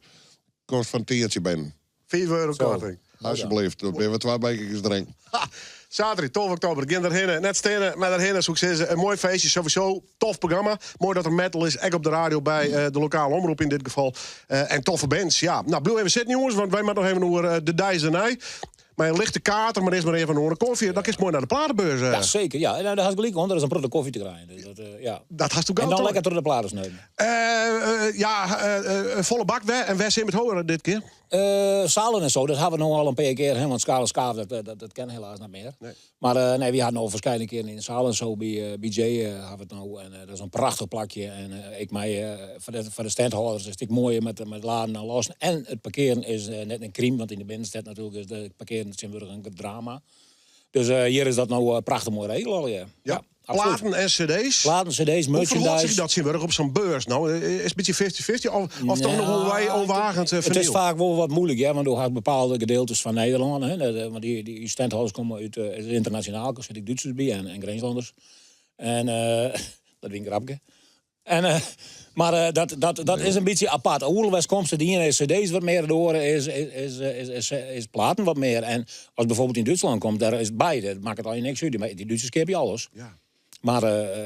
kost van tiertje binnen. 5 euro korting. Alsjeblieft, dan ben we twee bekertjes drinken. Ha, Zaterdag, 12 oktober, begin daarheen. Net stenen, maar daarheen, zoals ik zei, een mooi feestje. Sowieso, tof programma. Mooi dat er metal is, echt op de radio bij de lokale omroep in dit geval. En toffe bands, ja. Nou, blijf even zitten, jongens, want wij moeten nog even over de Dijzenij. Maar een lichte kater, maar eerst maar even een koffie. Dan is mooi naar de platenbeurs. Ja, zeker. Ja. En nou, daar had ik gelijk onder, er is een product koffie te krijgen. Dus dat, ja. Dat had ik En ook dan al. lekker door de platen nemen. Ja, volle bak. Waar, en waar zijn we het horen dit keer? Zalen en zo, dat hebben we nog al een paar keer. Hè, want Skalen Skaaf, dat ken helaas niet meer. Maar nee, we hadden al verschillende keren in Zalen en zo. Bij BJ hebben we het nou. En dat is een prachtig plakje. En ik mij, voor de standhouders is het mooi met laden en lossen. En het parkeren is net een crime, want in de binnenstad natuurlijk is het parkeren in een drama. Dus hier is dat nou prachtig mooi regel al, ja. Ja. absoluut. Platen en cd's. Platen, cd's, Hoe verhoudt zich merchandise. dat zien op zo'n beurs nou? Is het een beetje 50-50 of toch nog Nou, hoe wij onwagend Het is vaak wel wat moeilijk, ja, want er bepaalde gedeeltes van Nederland. Hè, want die standhouders komen uit het internationaal, daar zit ik Duitsers bij en Grenslanders. En dat is een grapje. En, maar dat is een beetje apart. Oerlwest komt ze, die ene cd's wat meer door, is platen wat meer. En als bijvoorbeeld in Duitsland komt, daar is het beide. Dat maakt het al je niks uit. Die Duitsers heb je alles. Ja. Maar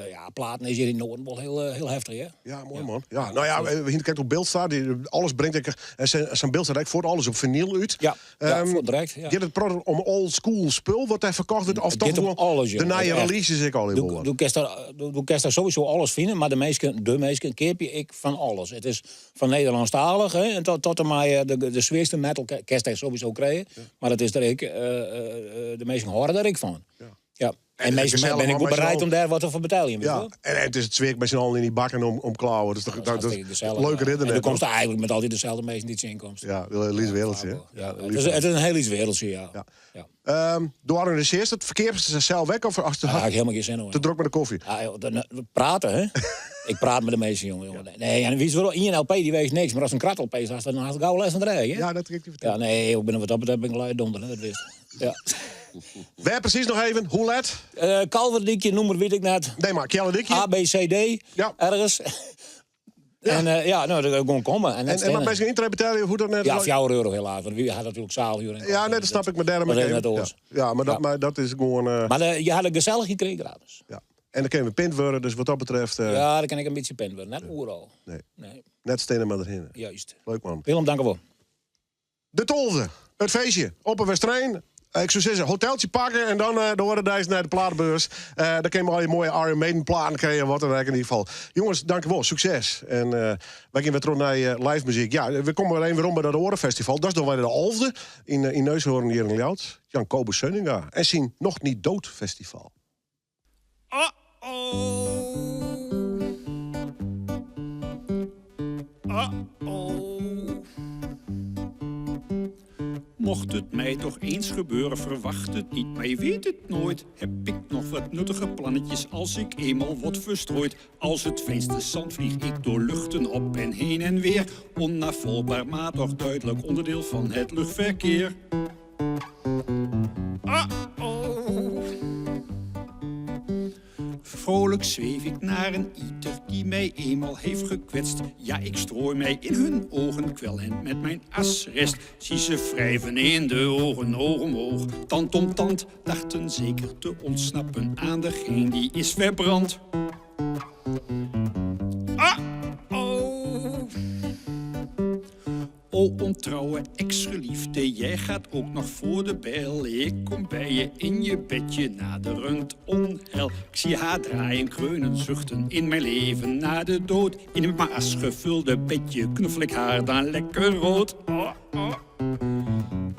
ja, platen is hier in het Noorden wel heel heftig, hè? Ja, mooi man. Ja, nou ja, we hier kijkt op beeld staat, die alles brengt. Ik, en zijn beeld staat eigenlijk voor alles op vinyl uit. Ja, ja, voor direct, ja. Gaat het product om old school spul wat hij verkocht wordt? Of Het toch gaat om gewoon alles, de joh. nieuwe Echt. releases ik al in Doe, doe kerst daar sowieso alles vinden, maar de meeste keer ik van alles. Het is van Nederlandstalig hè, en tot en met de zwaarste metal kerst daar sowieso krijgen. Maar dat is er ik, de meesten horen daar ik van. Ja. En, het is meestal gezellig, ben ik man, ook met z'n bereid allen. om daar wat voor betalen. weet je Ja, wel. en het is het zweer met z'n allen in die bakken om klauwen. Dat is toch dat, dat is Gezellig, leuker ja. internet. En dan komt toch? eigenlijk met altijd dezelfde mensen die het inkomst. Ja, liefst wereldje. hè? Ja, het is een heel iets wereldje, ja. ja. Door organiseert het verkeer zelf weg of als Daar heb ik helemaal geen zin in. te druk met de koffie? Ja, joh, dan, praten, hè? Ik praat met de meeste jongen. jongen. Nee, en wie is wel één LP die weegt niks, maar als een krat LP is, dan had ik gauw les van de rij, hè? Ja, dat kan ik je vertellen. Ja, nee, ik ben wat dat betreft ben ik lui donder, hè, dat wist. Ja. Wêr presys noch even? Hoe let? Uh, Kalverdykje, nûmer wit ik net. Nee, mar Kealledykje? A, B, C, D. Ja. Ergens. Ja. En eh, ja, nou, dan gewoon komme. En, net En, en maar best geen intree betalen, hoe dat net? Ja, 4 euro helaas. Want we hadden natuurlijk zaalhuur. En Ja, nee, dat snap ik, maar daarom Dat is even. net oars. Ja, ja, maar, dat, Ja. maar dat is gewoon... eh, Maar eh, je had een gezellig gekregen gratis. ja. En dan kunnen we pint worden, dus wat dat betreft... eh, Ja, dan kan ik een beetje pin worden. Net oeral. Nee. Nee, Net stenen maar erin. juist. Leuk man. Willem, dank u wel. De Tolde, het feestje op een Westrein. Ik zou zeggen, hoteltje pakken en dan eh door de reis naar de platenbeurs. Eh daar kun je al je mooie Iron Maiden platen krijgen, wat dan ook in ieder geval. Jongens, dank u wel, succes. En eh, wij gaan weer terug naar eh, live muziek. Ja, we komen weer even rond bij dat Orenfestival. Dat is nog weer de alfde in, in Neushoorn hier in Ljouwert. Jan Kobus Seuninga. En zien Nog Niet Dood Festival. Uh-oh. Mocht het mij toch eens gebeuren, verwacht het niet, maar je weet het nooit. Heb ik nog wat nuttige plannetjes als ik eenmaal word verstrooid? Als het fijnste zand vlieg ik door luchten op en heen en weer. Onnavolgbaar, maar toch duidelijk onderdeel van het luchtverkeer. Uh-oh. Vrolijk zweef ik naar een ieter die mij eenmaal heeft gekwetst. Ja, ik strooi mij in hun ogen, kwel hen met mijn asrest. Zie ze wrijven in de ogen, oog omhoog, tand om tand. Dachten zeker te ontsnappen aan degene die is verbrand. Ah, oh. O ontrouwe ex-geliefde, jij gaat ook nog voor de bel. Ik kom bij je in je bedje, naderend onheil. Ik zie haar draaien, kreunen, zuchten in mijn leven na de dood. In mijn asgevulde bedje knuffel ik haar dan lekker rood. Oh, oh.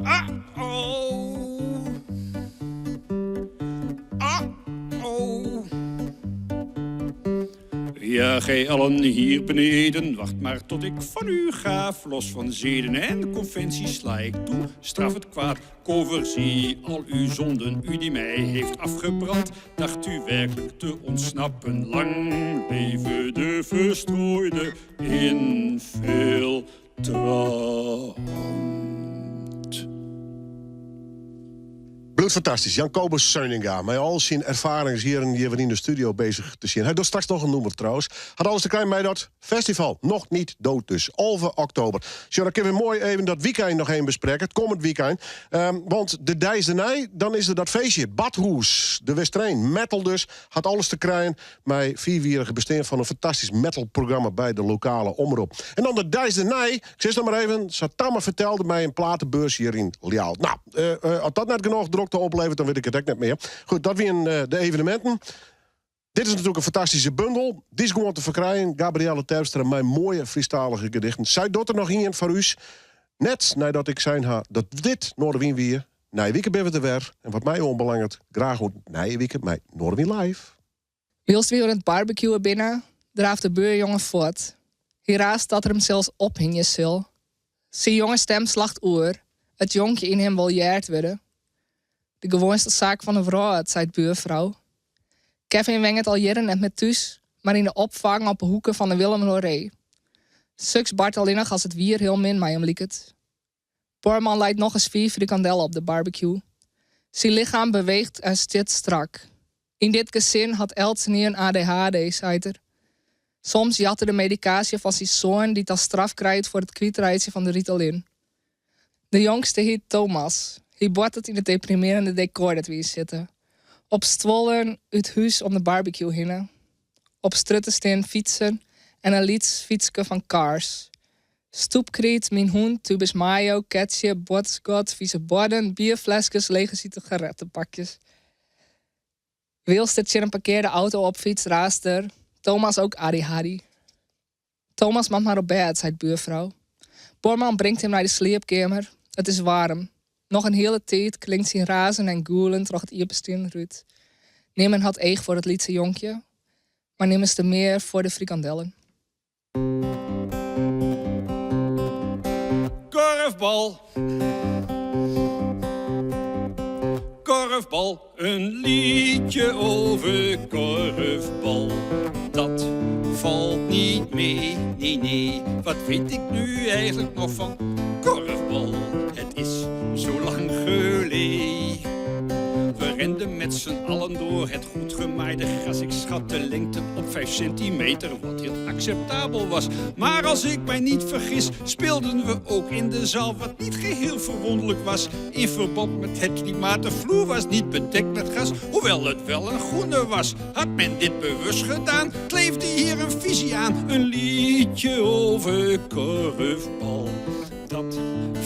Ah, oh. Ah, oh. Ja, gij allen hier beneden, wacht maar tot ik van u ga. Los van zeden en conventies sla ik toe, straf het kwaad. Kover, al uw zonden, u die mij heeft afgebrand. Dacht u werkelijk te ontsnappen, lang leve de verstrooide infiltrant. Bloedfantastisch. Jan Kobus Seuninga. Met al zijn ervaringen hier in, hier in de studio bezig te zien. Hij doet straks nog een noemer trouwens. Had alles te klein bij dat festival. Nog niet dood dus. 11 oktober. Zo, dan kunnen we mooi even dat weekend nog even bespreken. Het komend weekend. Want de Dijs de Nij, dan is er dat feestje. Badhoes, de Westrein. Metal dus. Had alles te krijgen. Met vierwierige bestaan van een fantastisch metalprogramma bij de lokale omroep. En dan de Dijs de Nij. Ik zeg nog maar even. Satama vertelde mij een platenbeurs hier in Ljouwert. Nou, als dat net genoeg drukte oplevert, dan weet ik het ook net meer. Goed, dat weer de evenementen. Dit is natuurlijk een fantastische bundel. Die is gewoon te verkrijgen. Gabrielle Terpstra, mijn mooie Friestalige gedichten. Zij doet er nog in voor u. Net nadat ik zijn ha dat dit Noardewyn weer. Nije wike ben we er weer. En wat mij onbelangt, graag ook nije wike met Noardewyn Live. Wilst weer aan het barbecuen binnen, draaft de buurjongen voort. Hier raast dat er hem zelfs op hing je sil. Zijn jonge stem slacht oer. Het jonkje in hem wil jaard worden. De gewoonste zaak van de vrouw, zei de buurvrouw. Kevin wengt al jaren net met thuis, maar in de opvang op de hoeken van de Willem Loré. Suks Bart alleen als het wier heel min mij hem lieket. Borman leidt nog eens 4 frikandellen op de barbecue. Zijn lichaam beweegt en zit strak. In dit gezin had Eltsenien een ADHD, zei er. Soms jatte de medicatie van zijn zoon die als straf krijgt voor het kwijtrijden van de Ritalin. De jongste heet Thomas. Hij bord het in het deprimerende decor dat we hier zitten. Op stollen uit huis om de barbecue hinnen. Op struttensteen fietsen en een lieds fietske van Cars. Stoepkriet, mijn hoen, tubus mayo, ketchup, botskot, vieze borden, bierflesjes, lege sigarettenpakjes. Wilster een parkeerde auto op fiets raast er. Thomas ook ADHD. Thomas mag maar op bed, zei de buurvrouw. Borman brengt hem naar de slaapkamer. Het is warm. Nog een hele tijd klinkt zijn razen en goelen troch het ierpestien Ruud. Nimmen had eeg voor het lietse jonkje, maar nimmen te meer voor de frikandellen. Korfbal. Korfbal, een liedje over korfbal. Dat valt niet mee, nee, nee. Wat weet ik nu eigenlijk nog van korfbal? Het is zo lang geleden. z'n allen door het goed gemaaide gras. Ik schat de lengte op 5 centimeter, wat heel acceptabel was. Maar als ik mij niet vergis, speelden we ook in de zaal, wat niet geheel verwonderlijk was. In verband met het klimaat, de vloer was niet bedekt met gras, hoewel het wel een groene was. Had men dit bewust gedaan, kleefde hier een visie aan. Een liedje over korfbal. Dat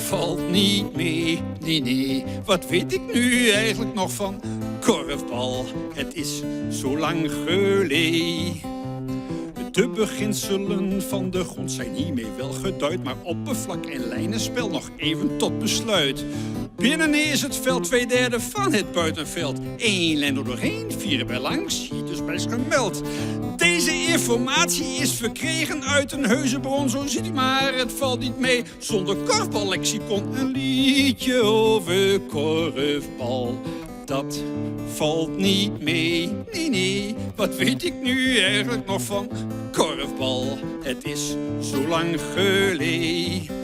valt niet mee, nee, nee. Wat weet ik nu eigenlijk nog van korfbal? Het is zo lang geleden. De beginselen van de grond zijn hiermee wel geduid, maar oppervlak en lijnenspel nog even tot besluit. Binnen is het veld 2/3 van het buitenveld. Eén lijn er doorheen, vier bij langs, hier dus bij gemeld. Deze informatie is verkregen uit een heuse bron, zo ziet u maar, het valt niet mee. Zonder korfballexicon een liedje over korfbal. Dat valt niet mee, nee, nee. Wat weet ik nu eigenlijk nog van korfbal? Het is zo lang geleden.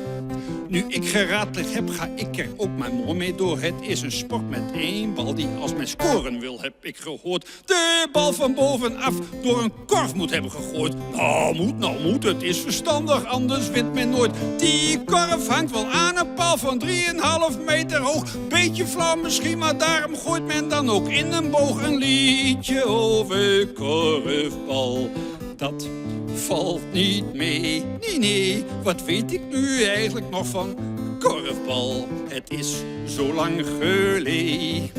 Nu ik geraadpleegd heb, ga ik er ook maar mooi mee door. Het is een sport met één bal die als men scoren wil, heb ik gehoord. De bal van bovenaf door een korf moet hebben gegooid. Nou moet, nou moet, het is verstandig, anders wint men nooit. Die korf hangt wel aan een paal van 3,5 meter hoog. Beetje flauw misschien, maar daarom gooit men dan ook in een boog een liedje over korfbal. Dat valt niet mee, nee, nee. Wat weet ik nu eigenlijk nog van korfbal? Het is zo lang geleden.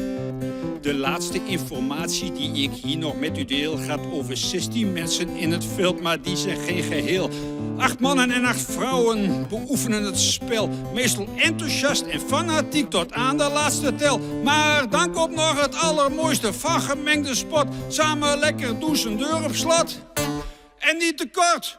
De laatste informatie die ik hier nog met u deel gaat over 16 mensen in het veld, maar die zijn geen geheel. 8 mannen en 8 vrouwen beoefenen het spel. Meestal enthousiast en fanatiek tot aan de laatste tel. Maar dan komt nog het allermooiste van gemengde sport. Samen lekker douchen, deur op slot. En niet te kort.